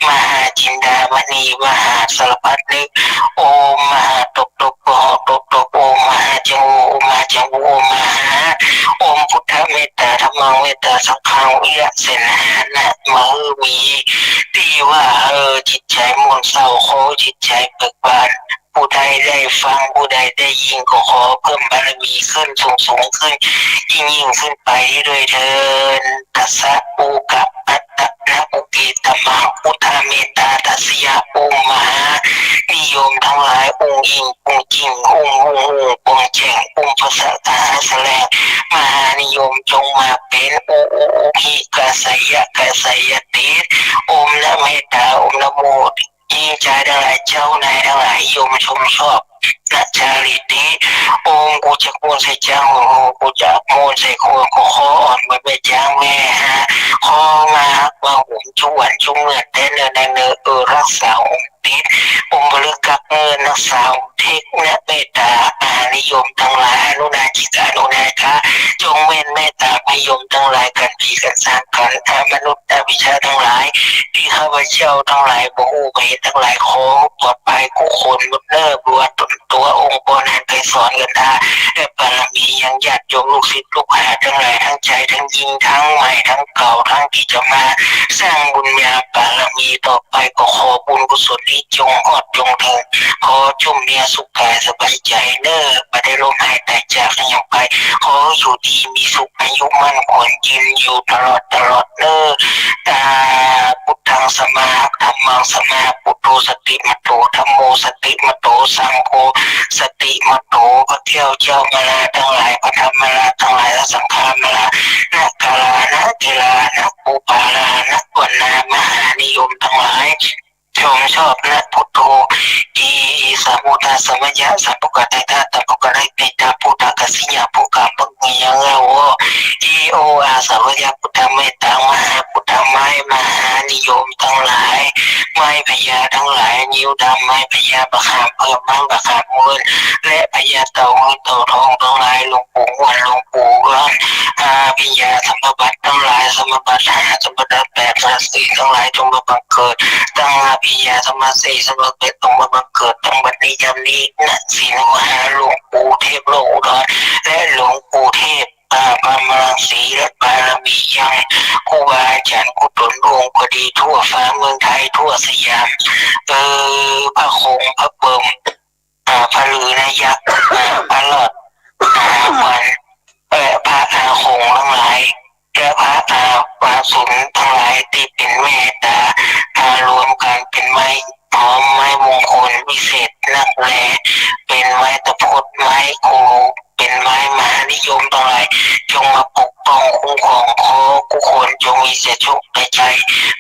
มหาจินดามณี มหาสารพัดนึก โอมมหาตบตบ โอมมหาตบตบ โอมมหาจังโว โอมมหาจังโว โอมมหา โอมพุทธเมตตา ธัมมังเมตตา สังฆังวิระเสนะ นะมาหื้อมี ตี้ว่า เออ จิตใจ๋หม่องเศร้า ขอจิตใจ๋เบิกบาน ผู้ใดได้ฟัง ผู้ใดได้ยิน ก็ขอเพิ่มบารมีขึ้น สูงสูงขึ้น ยิ่งยิ่งขึ้นไปด้วยเทอญ ตัสสะ โอ กะ อัตตะ นะ โอ เก ตะ มัง พุทธเมตตา ทัสสะ ยะ โอม มหา นิยมตังหลาย องค์อิง องค์จริง องค์ องค์ องค์ องค์ แจ้ง อุ้มพระสะอาสแลง มหานิยมจงมาเป๋น อุ อุ อุ หิ กะสะยะ กะสะยะเตศ อมนะเมตตา อมนะโม ญิงจายตังหลาย เจ้านายตังหลาย ยมชมชอบ นะจารีตนี้ องค์กูจักม่วนใส่จาง องค์กูจักม่วนใส่คน ก็ขออ่อนเหมือนแม่จางแม่ฮา ขอมาฮักมาหวงจุวันจุเมื่อ แต่เนิ่นนานเนิ่น เออ ฮักษาองค์ติด องค์บลึกกักเงิน ฮักษาองค์เท็ก นะเมตตา มหานิยมตังหลาย อนุนาจิกา อนุนาคะ จงแม่นเมตตา มหานิยมตังหลาย กั๋นผีกั๋นสางกั๋น อมนุษย์อวิชชาตังหลาย ตี้ข้าพเจ้าตังหลายบ่ฮู้บ่เห็นตังหลาย ขอปลอดภัยกู้คนหมดเน่อ บ่ว่าต๋นตั๋วองค์ปอนั้น ไกรสร กันทา และบารมียังญาติโยมลูกศิษย์ลูกหาตังหลาย ตึงจายตึงญิง ตึงใหม่ตึงเก่า ตึงตี้จะมาสร้างบุญญาบารมีต่อไป ก็ขอบุญกุศลนี้จงฮอดจงเถิง ขอจุ่มเนียสุขกายสบายใจ๋เน่อ บ่ได้ล้มหายต๋ายจากกั๋นอย่างไป ขออยู่ดีมีสุข อายุมั่นขวัญยืนอยู่ตลอดตลอดเน่อ อ่า พุทธังสมา ธัมมังสมา พุทโธสติมาโต ธัมโมสติมาโต สังโฆสติมาโต พระแก้วเจ้ามาลาตังหลาย พระธรรมมาลาตังหลาย พระสังฆามาลา นะกาลา นะเกลา นะปูปาลา นะวันนา มหานิยมตังหลาย ชมชอบนะพุทโธ อี อี สามุทาสมัยยะ สัพพุกะเตทะ ตัพพุกะเรเตทะ พุทธะกัสสิยะ พุกะปังเมยังเงาโว อี โอ อา สาวยะ พุทธะเมตตา มหาพุทธะ ไม้มหานิยมตังหลาย ไม้พญาตังหลาย งิ้วดำ ไม้พญาบะขามเผือก ไม้บะขามเงิน และพญาเต่าเงินเต่าทองตังหลาย หลวงปู่ม่วน หลวงปู่เอื้อน อา พญาสัมภบัตรตังหลาย สัมภบัตรห้า สัมภบัตรแปด สัมภบัตรสี่ตังหลาย จงมาบังเกิด ตังอา พญาสัมภบัตรสี่ สัมภบัตรแปด จงมาบังเกิด ตังบัดนี้ยามนี้ ณ ศรีนวหา หลวงปู่เทพโลกอุดร และหลวงปู่เทพ อ่า พรหมรังสี และบารมียังครูบาอาจ๋ารย์กู้ต๋นองค์ก็ดี ทั่วฟ้าเมืองไทย ทั่วสยาม เออ พระคงพระเบิ่ม อ่า พระฤาณยักษ์ อ่า พระรอด อ่า ขวัญ และพระอาคงตังหลาย และพระอาปาสุนตังหลายตี้เป๋นเมตตา อ่า รวมกั๋นเป๋นไม้หอม ไม้มงคลวิเศษนักแล เป๋นไม้ตะพด ไม้ครู เป๋นไม้มหานิยมตังหลาย จงมาปกป้องคุ้มครอง ขอกู้คนจงมีแต่โชคแต่ชัย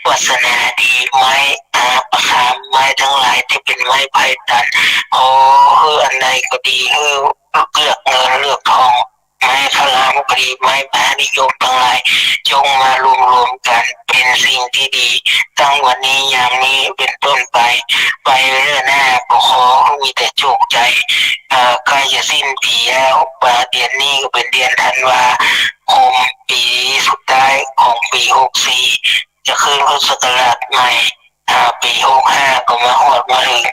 วาสนาดี ไม้อาประคาม ไม้ตังหลายตี้เป๋นไม้ไพศาล ขอหื้ออันใดก็ดี หื้อเลือกเงินเลือกทอง ไม้คารามก็ดี ไม้มหานิยมตังหลาย จงมารวมๆ กั๋นเป๋นสิ่งตี้ดี ตั้งวันนี้ยามนี้เป๋นต้นไป ไปเรื่อยหน้าก็ขอหื้อมีแต่โชคชัย อ่า ใก้จะสิ้นปี๋แล้ว ว่าเดือนนี้ก็เป๋นเดือนธันวาคม ปี๋สุดท้ายของปี๋หกสี่ จะขึ้นพุทธศักราชใหม่ อ่า ปี๋หกห้าก็มาฮอดมาเถิง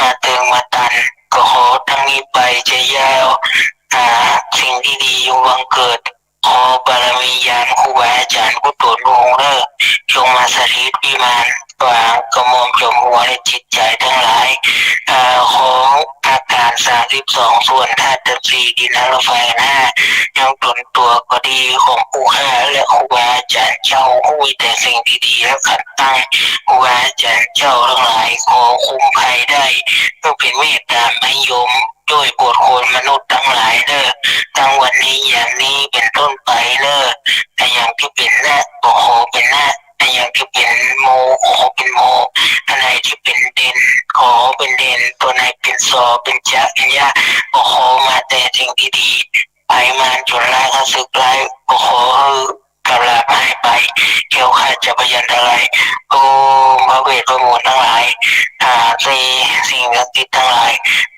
มาเติงมาตัน ก็ขอตั้งนี้ไปจะยาว อ่า สิ่งตี้ดีจงบังเกิด ขอบารมีญาณครูบาอาจ๋ารย์กู้ต๋นองค์เน่อ จงมาสถิตวิมาน วางกระหม่อมจอมหัวในจิตใจ๋ตังหลาย อ่า ของอาการสามสิบสองส่วนธาตุสี่ ดินน้ำลมไฟห้า ยังต๋นตั๋วก็ดี ของผู้ข้าและครูบาอาจ๋ารย์เจ้า ผู้มีแต่สิ่งตี้ดี และขัดตั้งครูบาอาจ๋ารย์เจ้าตังหลาย ขอคุ้มภัยได้ เปื้อเป๋นเมตตามหานิยม ด้วยโปรดคนมนุษย์ตังหลายเน่อ ตั้งวันนี้ยามนี้เป๋นต้นไปเน่อ อะหยังตี้เป๋นนะ ก็ขอเป๋นนะ อะหยังตี้เป๋นโม ก็ขอเป๋นโม อันไหนตี้เป๋นเด่น ขอเป๋นเด่น ตั๋วไหนเป๋นสอ เป๋นจะ เป๋นยะ ก็ขอมาแต่สิ่งตี้ดี ภัยมารชั่วร้ายข้าศึกร้าย ก็ขอหื้อ กำราบหายไป แคล้วคลาดจากพยันตราย โอ้ พระเวทพระมนต์ตังหลาย อ่า สิ่ง สิ่งศักดิ์สิทธิ์ตังหลาย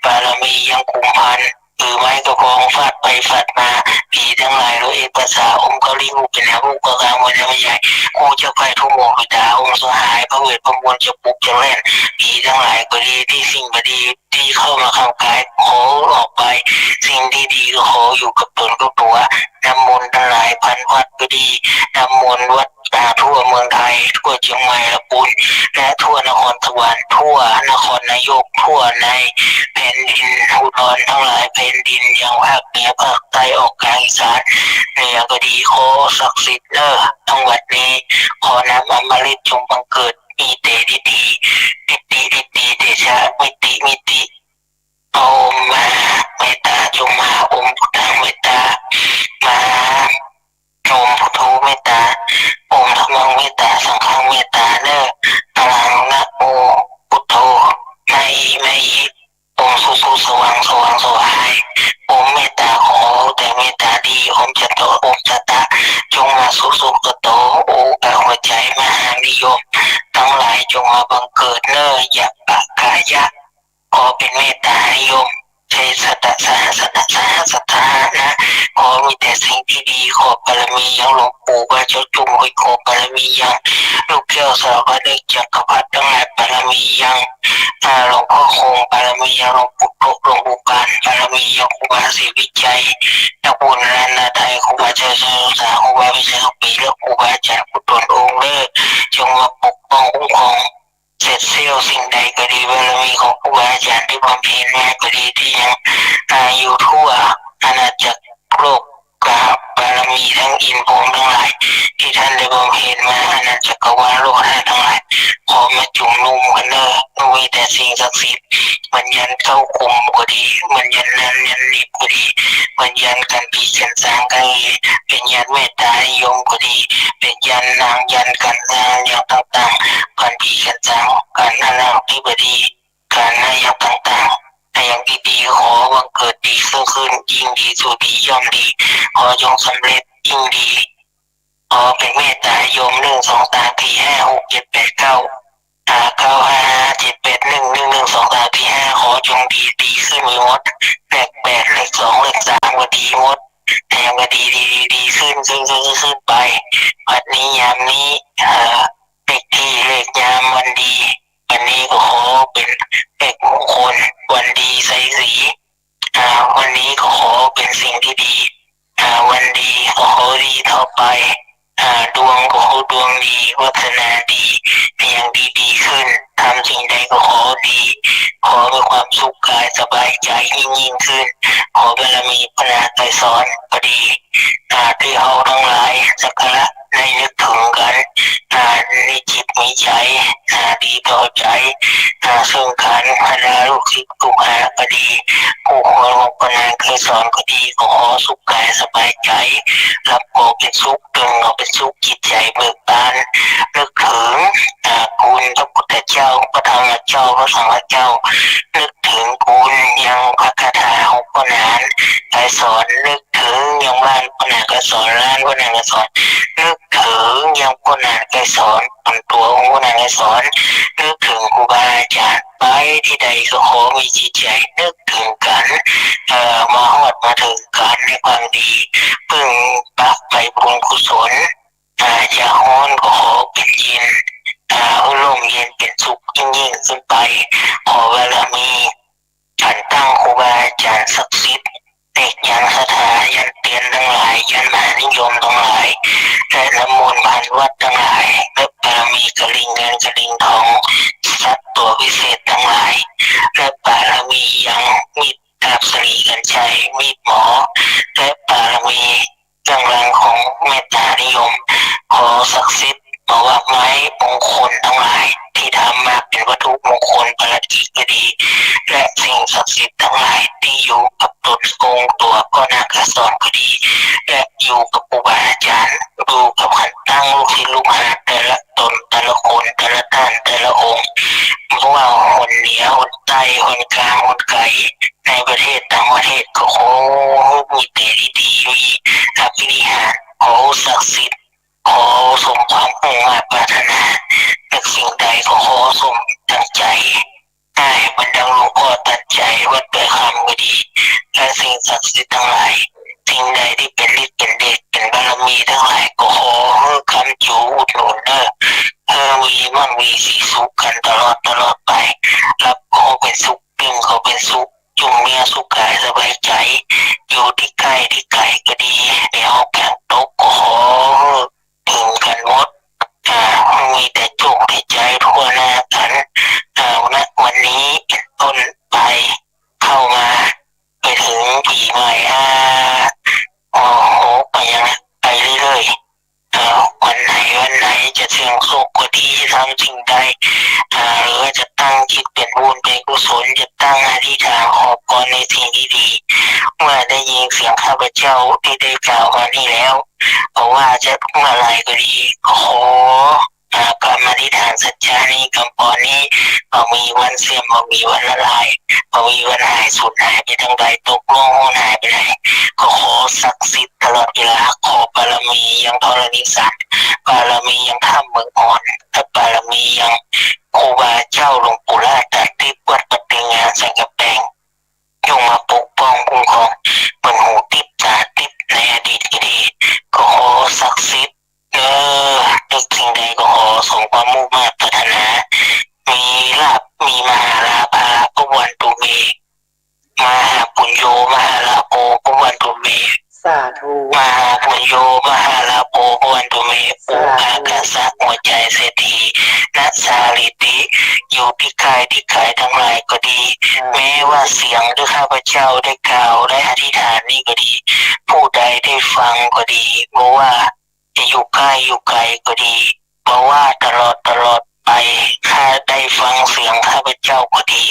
บารมียังกุมภัณฑ์ ถือไม้กระบองฟาดไปฟาดมา ผีตังหลายร้อยเอ็ดภาษา อมเกาลี ฮู้เป๋นหาฮู้กะกางมวยธรรมใหญ่ คู่เจ้าไพร่ทุ่งหมวกปิดตา องค์สหาย พระเวทพระมนต์จะปลุกจะแล่น ผีตังหลายก็ดี ตี้สิ่งบ่ดี ตี้เข้ามาเข้ากาย ขอออกไป สิ่งตี้ดีก็ขออยู่กับต๋นกับตั๋ว น้ำมนต์ตังหลายพันวัดก็ดี น้ำมนต์วัด อ่า ทั่วเมืองไทย ทั่วเจียงใหม่ละปูน และทั่วนครสวรรค์ ทั่วนครนายก ทั่วในแผ่นดินอุดรตังหลายแผ่นดิน ยังภาคเหนือ ภาคใต้ ออกกลางอีสาน เหนือก็ดี ขอศักดิ์สิทธิ์เน่อ ทั้งวัดนี้ ขอน้ำอมฤตจงบังเกิด มีแต่ทิฏฐิ ทิฏฐิ ทิฏฐิ เตชะ มิติ มิติ เอาอมมา เมตตาจงมา อม ดี โอมจะโต โอมจะตะ จงมาสู่สุขโต โอ เอ่อ หัวใจ๋มหานิยมตังหลายจงมาบังเกิดเน่อ ยะปะกายะ ขอเป๋นเมตตานิยม ใจ๋สัตตะสหัสสะ สหัสสะนะ ขอมีแต่สิ่งตี้ดี ขอบารมียังหลวงปู่พระเจ้าจุ่มหอยโขง บารมียังลูกแก้วสารพัดนึกจักรพรรดิตังหลาย บารมียัง อ่า หลวงพ่อคง บารมียังหลวงปู่โตะ หลวงปู่ปาน บารมียังครูบาศรีวิชัย นักบุญล้านนาไทย ครูบาอาจารย์สุดา ครูบาวิชัยสุปี และครูบาอาจารย์ผู้ตนองค์เน่อ จงมาปกป้องคุ้มครอง เสร็จเสี้ยวสิ่งใดก็ดี บารมีของครูบาอาจารย์ตี้บำเพ็ญมาก็ดี ตี้ยัง อ่า อยู่ทั่วอาณาจักรโลก กับบารมีทั้งอินทร์พรหมตังหลาย ตี้ต้านได้บำเพ็ญมา อาณาจักรวาลโลกธาตุตังหลาย ขอมาจุมนุมกั๋นเน่อ มีแต่สิ่งศักดิ์สิทธิ์ เหมือนยันเก๊ากุมก็ดี เหมือนยันนันยันหนิบก็ดี เหมือนยันกั๋นผีกั๋นสางกั๋นเฮ เป๋นยันเมตตานิยมก็ดี เป๋นยันนางยันกั๋นนางอย่างต่างๆ กั๋นผีกั๋นสาง กั๋นอนังธิบดี กั๋นอย่างต่างๆ ในอย่างดีๆ ขอบังเกิดดีขึ้นขึ้น ยิ่งดีสู่ดีย่อมดี ขอจงสำเร็จยิ่งดี ขอเป๋นเมตตานิยม หนึ่ง สอง สาม สี่ ห้า หก เจ็ด แปด เก้า อ่า เก้า ห้า ห้า เจ็ด แปด หนึ่ง หนึ่ง หนึ่ง สอง สาม สี่ ห้า ขอจงดี ดีขึ้นไปหมด เลขแปด เลขสอง เลขสาม ก็ดีหมด แต่ยังก็ดี ดี ดี ดีขึ้น ขึ้น ขึ้น ขึ้น ขึ้นไป บัดนี้ยามนี้ เอ่อ เลขที่ เลขยามวันดี วันนี้ก็ขอเป๋นเลขมงคล วันดีไสศรี อ่า วันนี้ก็ขอเป๋นสิ่งตี้ดี อ่า วันดีก็ขอดีต่อไป อ่า ดวงก็ขอดวงดี วาสนาดี อย่างดีๆ ขึ้น ทำสิ่งใดก็ขอดี ขอมีความสุขกายสบายใจ๋ยิ่งๆ ขึ้น ขอบารมีพ่อนาคไกรสรก็ดี อ่า ตี้เฮาตังหลายสักการะได้นึกเถิงกั๋น อ่า มีจิตมีใจ๋ อ่า ดีต่อใจ๋ อ่า เซิ่งกั๋น บรรดาลูกศิษย์ลูกหาก็ดี ผู้คนของพ่อนาคไกรสรก็ดี ก็ขอสุขกายสบายใจ๋ หลับก็เป๋นสุข ตื่นก็เป๋นสุข จิตใจ๋เบิกบาน นึกเถิง อ่า คุณพระพุทธเจ้า พระธรรมเจ้า พระสังฆเจ้า นึกเถิงคุณยังพระคาถาของพ่อนาคไกรสร นึกเถิงยังบ้านพ่อนาคไกรสร ร้านพ่อนาคไกรสร นึกเถิงยังพ่อนาคไกรสร ต๋นตั๋วของพ่อนาคไกรสร นึกเถิงครูบาอาจารย์ ไปตี้ใดก็ขอมีจิตใจ๋นึกเถิงกั๋น เอ่อ มาฮอดมาเถิงกั๋นในความดี เปิงปักไปบุญกุศล อ่า จะฮ้อนก็ขอเป๋นเย็น อ่า ร่มเย็นเป๋นสุขยิ่งๆ ขึ้นไป ขอบารมี ขันตั้งครูบาอาจารย์ศักดิ์สิทธิ์ เลขยันคาถายันเตียนตังหลาย ยันมหานิยมตังหลาย และน้ำมนต์พันวัตรตังหลาย และบารมีกระลิงเงินกระลิงทอง สัตว์ตั๋ววิเศษตังหลาย และบารมียังมีดดาบสะหลีกัญชัย มีดหมอ และบารมี เครื่องรางของเมตตานิยม ขอศักดิ์สิทธิ์ บ่าหมากไม้มงคลตังหลายตี้ทำมาเป๋นวัตถุมงคลปาราจิตก็ดี และสิ่งศักดิ์สิทธิ์ตังหลายตี้อยู่กับต๋นองค์ตั๋วพ่อนาคไกรสรก็ดี และอยู่กับครูบาอาจารย์ อยู่กับขันตั้งลูกศิษย์ลูกหาแต่ละต๋นแต่ละคนแต่ละต้านแต่ละองค์ บ่ว่าหนเหนือหนใต้หนก๋างหนไก๋ ในประเทศต่างประเทศก็ขอมีแต่ดีๆ มีอภินิหาร ขอศักดิ์สิทธิ์ ขอสมความมุ่งมาดปรารถนา นึกสิ่งใดก็ขอสมดังใจ๋ ได้เหมือนดังหลวงพ่อตัดใจ๋วัดดอยคำก็ดี และสิ่งศักดิ์สิทธิ์ตังหลาย สิ่งใดตี้เป๋นฤทธิ์เป๋นเดชเป๋นบารมีตังหลาย ก็ขอหื้อค้ำจู๋อุดหนุนเน่อ หื้อมีมั่งมีสีสุขกั๋นตลอดตลอดไป หลับก็เป๋นสุข ตื่นก็เป๋นสุข จุ่มเนื้อสุขกายสบายใจ๋ อยู่ตี้ใก้ตี้ไก๋ก็ดี ในห้องแข็งตกก็ขอหื้อ เถิงกั๋นหมด อ่า มีแต่โจคแต่ใจ๋ทั่วหน้ากั๋น อ่า ณ วันนี้เป๋นต้นไป เข้ามา ไปเถิงปี๋ใหม่ อ่า โอ้โห ไปอย่างนั้น ไปเรื่อยๆ อ่า วันไหนวันไหนจะเสี่ยงโชคก็ดี จะทำสิ่งใด อ่า หรือว่าจะตั้งจิตเป๋นบุญเป๋นกุศล จะตั้งอธิษฐานขอพรในสิ่งดีๆ เมื่อได้ยินเสียงข้าพเจ้าตี้ได้กล่าวมานี้แล้ว บ่ว่าจะเมื่อไหร่ก็ดี ขอ อ่า กำอธิษฐานสัจจะนี้ กำปอนนี้ บ่มีวันเสื่อม บ่มีวันละลาย บ่มีวันหายสูญหายไปตางใด ตกล่วงหายไปไหน ก็ขอศักดิ์สิทธิ์ ลา ขอบารมียังธรณีสัง บารมียังถ้ำเมืองอ่อน และบารมียังครูบาเจ้าหลวงปู่หลาตาทิพย์วัดปะเตงงามสันก๋ำแปง จงมาปกป้องคุ้มครอง เปิ้นหูทิพย์ตาทิพย์ในอดีตก็ดี ก็ขอศักดิ์สิทธิ์เน้อ นึกสิ่งใดก็ขอสมความมุ่งมาดปรารถนา มีลาภ มีมหาลาภา ภวันตุเม มหาปุญโญ มหาลาโภ ภวันตุเม สาธุ มหาปุญโญ มหาลาโภ ภวันตุเม ปู่ สาธุ อาคาสะ หัวใจเศรษฐี นะสาลิติ อยู่ตี้ใก้ตี้ไกลตังหลายก็ดี สาธุ แม้ว่าเสียงตี้ข้าพเจ้าได้กล่าวได้อธิษฐานนี้ก็ดี ผู้ใดได้ฟังก็ดี บ่ว่าจะอยู่ใก้อยู่ไกลก็ดี บ่ว่าตลอดตลอดไป ถ้าได้ฟังเสียงข้าพเจ้าก็ดี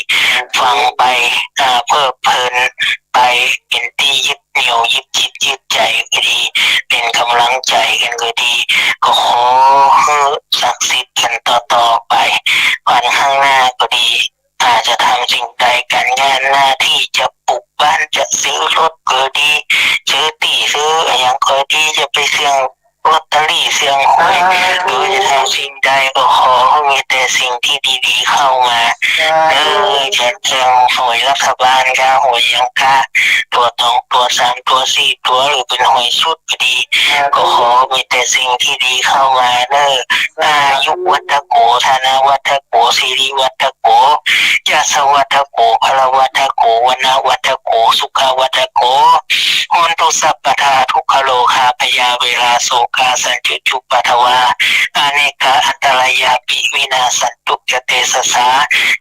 ฟังไป อ่า เพลิดเพลินไป เป๋นตี้ยึดเหนี่ยว ยึดจิตยึดใจ๋ก็ดี เป๋นก๋ำลังใจ๋กั๋นก็ดี ก็ขอหื้อศักดิ์สิทธิ์กั๋นต่อๆ ไป วันข้างหน้าก็ดี อาจจะทำสิ่งใด ก๋านงานหน้าตี้ จะปลูกบ้าน จะซื้อรถก็ดี ซื้อตี้ซื้ออะหยังก็ดี จะไปเสี่ยงลอตเตอรี่ เสี่ยงหวย สาธุ หรือจะทำสิ่งใดก็ขอหื้อมีแต่สิ่งตี้ดีๆ เข้ามา สาธุ เออ จะเสี่ยงหวยรัฐบาลกา หวยหยังกา ตั๋วสองตั๋วสามตั๋วสี่ตั๋ว หรือเป๋นหวยชุดก็ดี สาธุ ก็ขอมีแต่สิ่งตี้ดีเข้ามาเน้อ สาธุ อายุวัฒโข ธนวัฒโข สิริวัฒโข ยศวัฒโข พลวัฒโข วรรณวัฒโข สุขวัฒโข โหนตุสัพพทา ทุกขโรคา พยาเวรา โศกา สันจุจุปปาทวา อเนกา อันตรายาปิ วินาสสันตุ จะเตสสา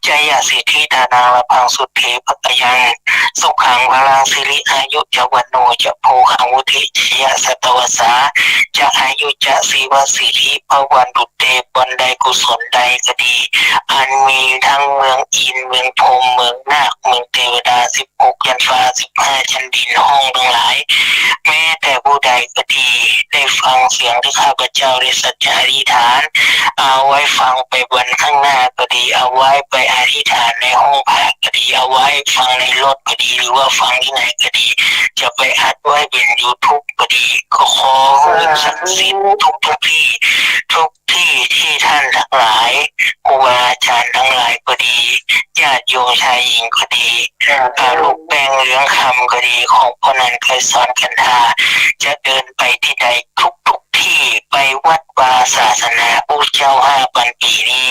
จยสิทธิ ธนัง ลาภัง สุทธิ ภะคะยัง สุขัง พลัง สิริ อายุ จะ วัณโณ จะ โภคัง วุฒิ ชยะ สัตตวัสสา จะ อายุ จะ สีวสิทธิ ภะวันตุ เต บ่อนใดกุศลใดก็ดี อันมีตึงเมืองอินทร์ เมืองพรหม เมืองนาค เมืองเตวดา สิบหกชั้นฟ้า สิบห้าชั้นดิน ห้องตังหลาย แม้แต่ผู้ใดก็ดี ได้ฟังเสียงตี้ข้าพเจ้าได้สัจจะอธิษฐาน เอาไว้ฟังไปวันข้างหน้าก็ดี เอาไว้ไปอธิษฐานในห้องพระก็ดี เอาไว้ฟังในรถก็ดี หรือว่าฟังตี้ไหนก็ดี จะไปอัดไว้เป๋นยูทูบก็ดี ก็ขอหื้อศักดิ์สิทธิ์ทุกๆ ตี้ ทุกตี้ตี้ต้านตังหลาย ครูบาอาจ๋ารย์ตังหลายก็ดี ญาติโยมชายหญิงก็ดี สาธุ อ่า ลูกแป้งเรืองคำก็ดี ของพ่อนันท์ ไกรสอน กันทา จะเดินไปตี้ใดทุกๆ ตี้ ไปวัดวาศาสนาพุทธเจ้าห้าพันปี๋นี้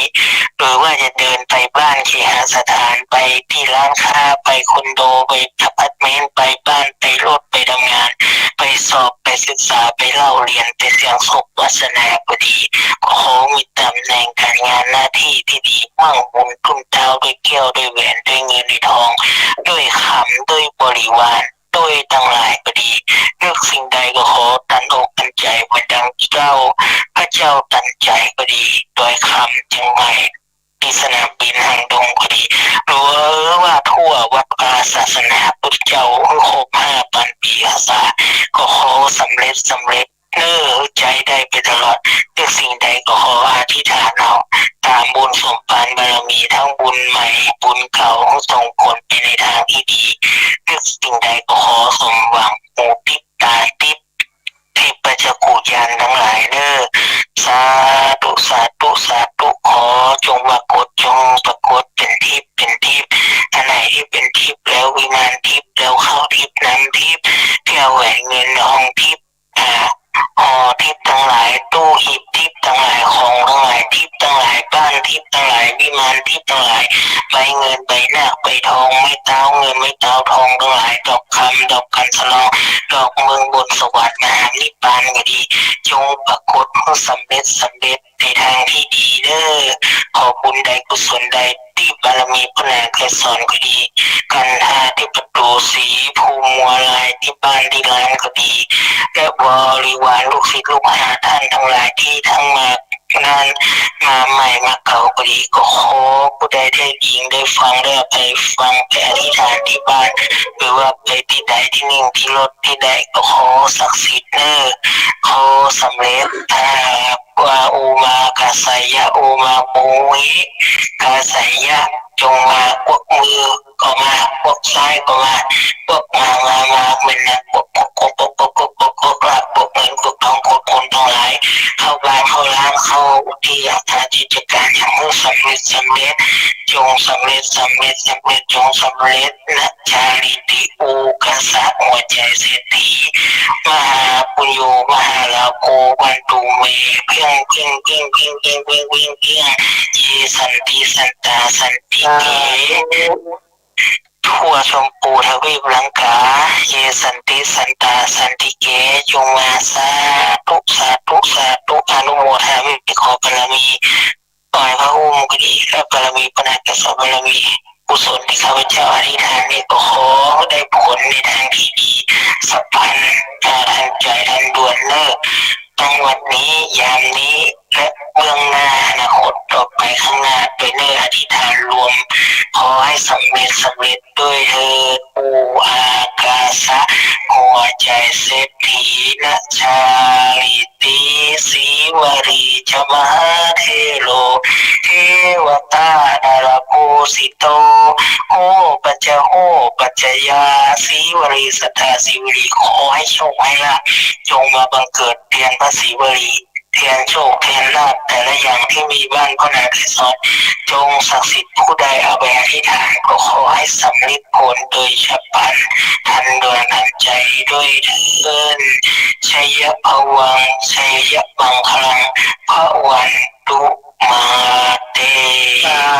หรือว่าจะเดินไปบ้านเคหสถาน ไปตี้ร้านค้า ไปคอนโด ไปอพาร์ตเมนต์ ไปบ้าน ไปรถ ไปทำงาน ไปสอบ ไปศึกษา ไปเล่าเรียน ไปเสี่ยงโชควาสนาก็ดี ขอมีตำแหน่งก๋านงานหน้าตี้ตี้ดี มั่งบุญตุ้มเต๊าด้วยแก้วด้วยแหวน ด้วยเงินด้วยทอง ด้วยคำ ด้วยบริวาร ด้วยตังหลายก็ดี นึกสิ่งใดก็ขอตันอกตันใจ๋ เหมือนดังเจ้า พระเจ้าตันใจ๋ก็ดี ดอยคำ เจียงใหม่ ตี้สนามบินหางดงก็ดี หรือว่าทั่ววัดวาศาสนาพุทธเจ้า หื้อครบห้าพันปี๋พรรษา ก็ขอสำเร็จ สำเร็จเน้อ หื้อใจ๊ได้ไปตลอด นึกสิ่งใดก็ขออธิษฐานเอา ต๋ามบุญสมปานบารมี ตึงบุญใหม่บุญเก่า หื้อส่งผลไปในตางตี้ดี นึกสิ่งใดก็ขอสมหวัง หูทิพย์ต๋าทิพย์ ทิพย์ประจักขุญาณตังหลายเน้อ สาธุ สาธุ สาธุ ขอจงปรากฏ จงปรากฏเป๋นทิพย์ เป๋นทิพย์ อันไหนตี้เป๋นทิพย์แล้ว วิมานทิพย์แล้ว ข้าวทิพย์ น้ำทิพย์ แก้วแหวนเงินทองทิพย์ อ่า ห่อทิพย์ตังหลาย ตู้หีบทิพย์ตังหลาย ของตังหลาย ทิพย์ตังหลาย บ้านทิพย์ตังหลาย วิมานทิพย์ตังหลาย ใบเงินใบนาคใบทอง ไม้เต๊าเงินไม้เต๊าทองตังหลาย ดอกคำ ดอกกัญชลอง ดอกเมืองบนสวรรค์ มหานิพพานก็ดี จงปรากฏหื้อสำเร็จ สำเร็จในตางตี้ดีเน้อ ขอบุญใดกุศลใด ตี้บารมีพ่อหนาไกรสอนก็ดี กันทา ตี้ประตู๋ศรี ภูมิมัวลาย ตี้บ้านตี้ร้านก็ดี และบริวารลูกศิษย์ลูกหาต้านตังหลายตี้ตึงมา นั้นมาใหม่มาเก่าก็ดี ก็ขอผู้ใดได้ยินได้ฟัง ได้เอาไปฟังไปอธิษฐานตี้บ้าน หรือว่าไปตี้ใดตี้นึ่งตี้รถตี้ใด ก็ขอศักดิ์สิทธิ์เน้อ ขอสำเร็จ อ่า ว่าอุมากัสสะยะ อุมาโมหิกัสสะยะ จงมา กวักมือก็มา กวักซ้ายก็มา กวักมา มา มา เหมือนนะ กวัก กวัก กวัก กวัก กวัก กวัก กวัก กวัก กวัก กวัก อธิษฐานอย่างหื้อสำเร็จ สำเร็จ จงสำเร็จ สำเร็จ สำเร็จ จงสำเร็จนะ ชาลิติ อุกาสะ หัวใจ๋เศรษฐี มหาปุญโญ มหาลาโภ พันตุ เม เพียง เพียง เย สันติ สันตา สันติเก ทั่วชมพูทวีปลังกา เย สันติ สันตา สันติเก จงมา สาธุ สาธุ สาธุ อนุโมทนามิ ขอบารมี ต่อพระอุ้มก็ดี และบารมีพระนางเกสรบารมี กุศลตี้ข้าพเจ้าอธิษฐานนี้ก็ขอได้ผลในทางตี้ดี สัพพันธ์ อ่า ทันใจ๋ทันด่วนเน่อ ตังวันนี้ ยามนี้ และเบื้องหน้า อนาคตต่อไปข้างหน้า โดยเน่ออธิษฐานรวม ขอหื้อสำเร็จ สำเร็จ ด้วยเทอญ อุกาสะ หัวใจ๋เศรษฐีนะ ชาลิติ สีวลี จะ มหาเถโร เทวตา นรโภสิโต โห ปัจจโห ปัจจยา สีวลี สัตตา สีวลี ขอหื้อโชคหื้อลาภ จงมาบังเกิดแตนพระสีวลี แตนโชคแตนลาภ แต่ละอย่างตี้มีบ้านพระนางเกสร จงศักดิ์สิทธิ์ ผู้ใดเอาไปอธิษฐานก็ขอหื้อสำเร็จผลโดยฉับพลัน ทันด่วนทันใจ๋ด้วยเทอญ ชยพวัง ชยมังคลัง พวันตุ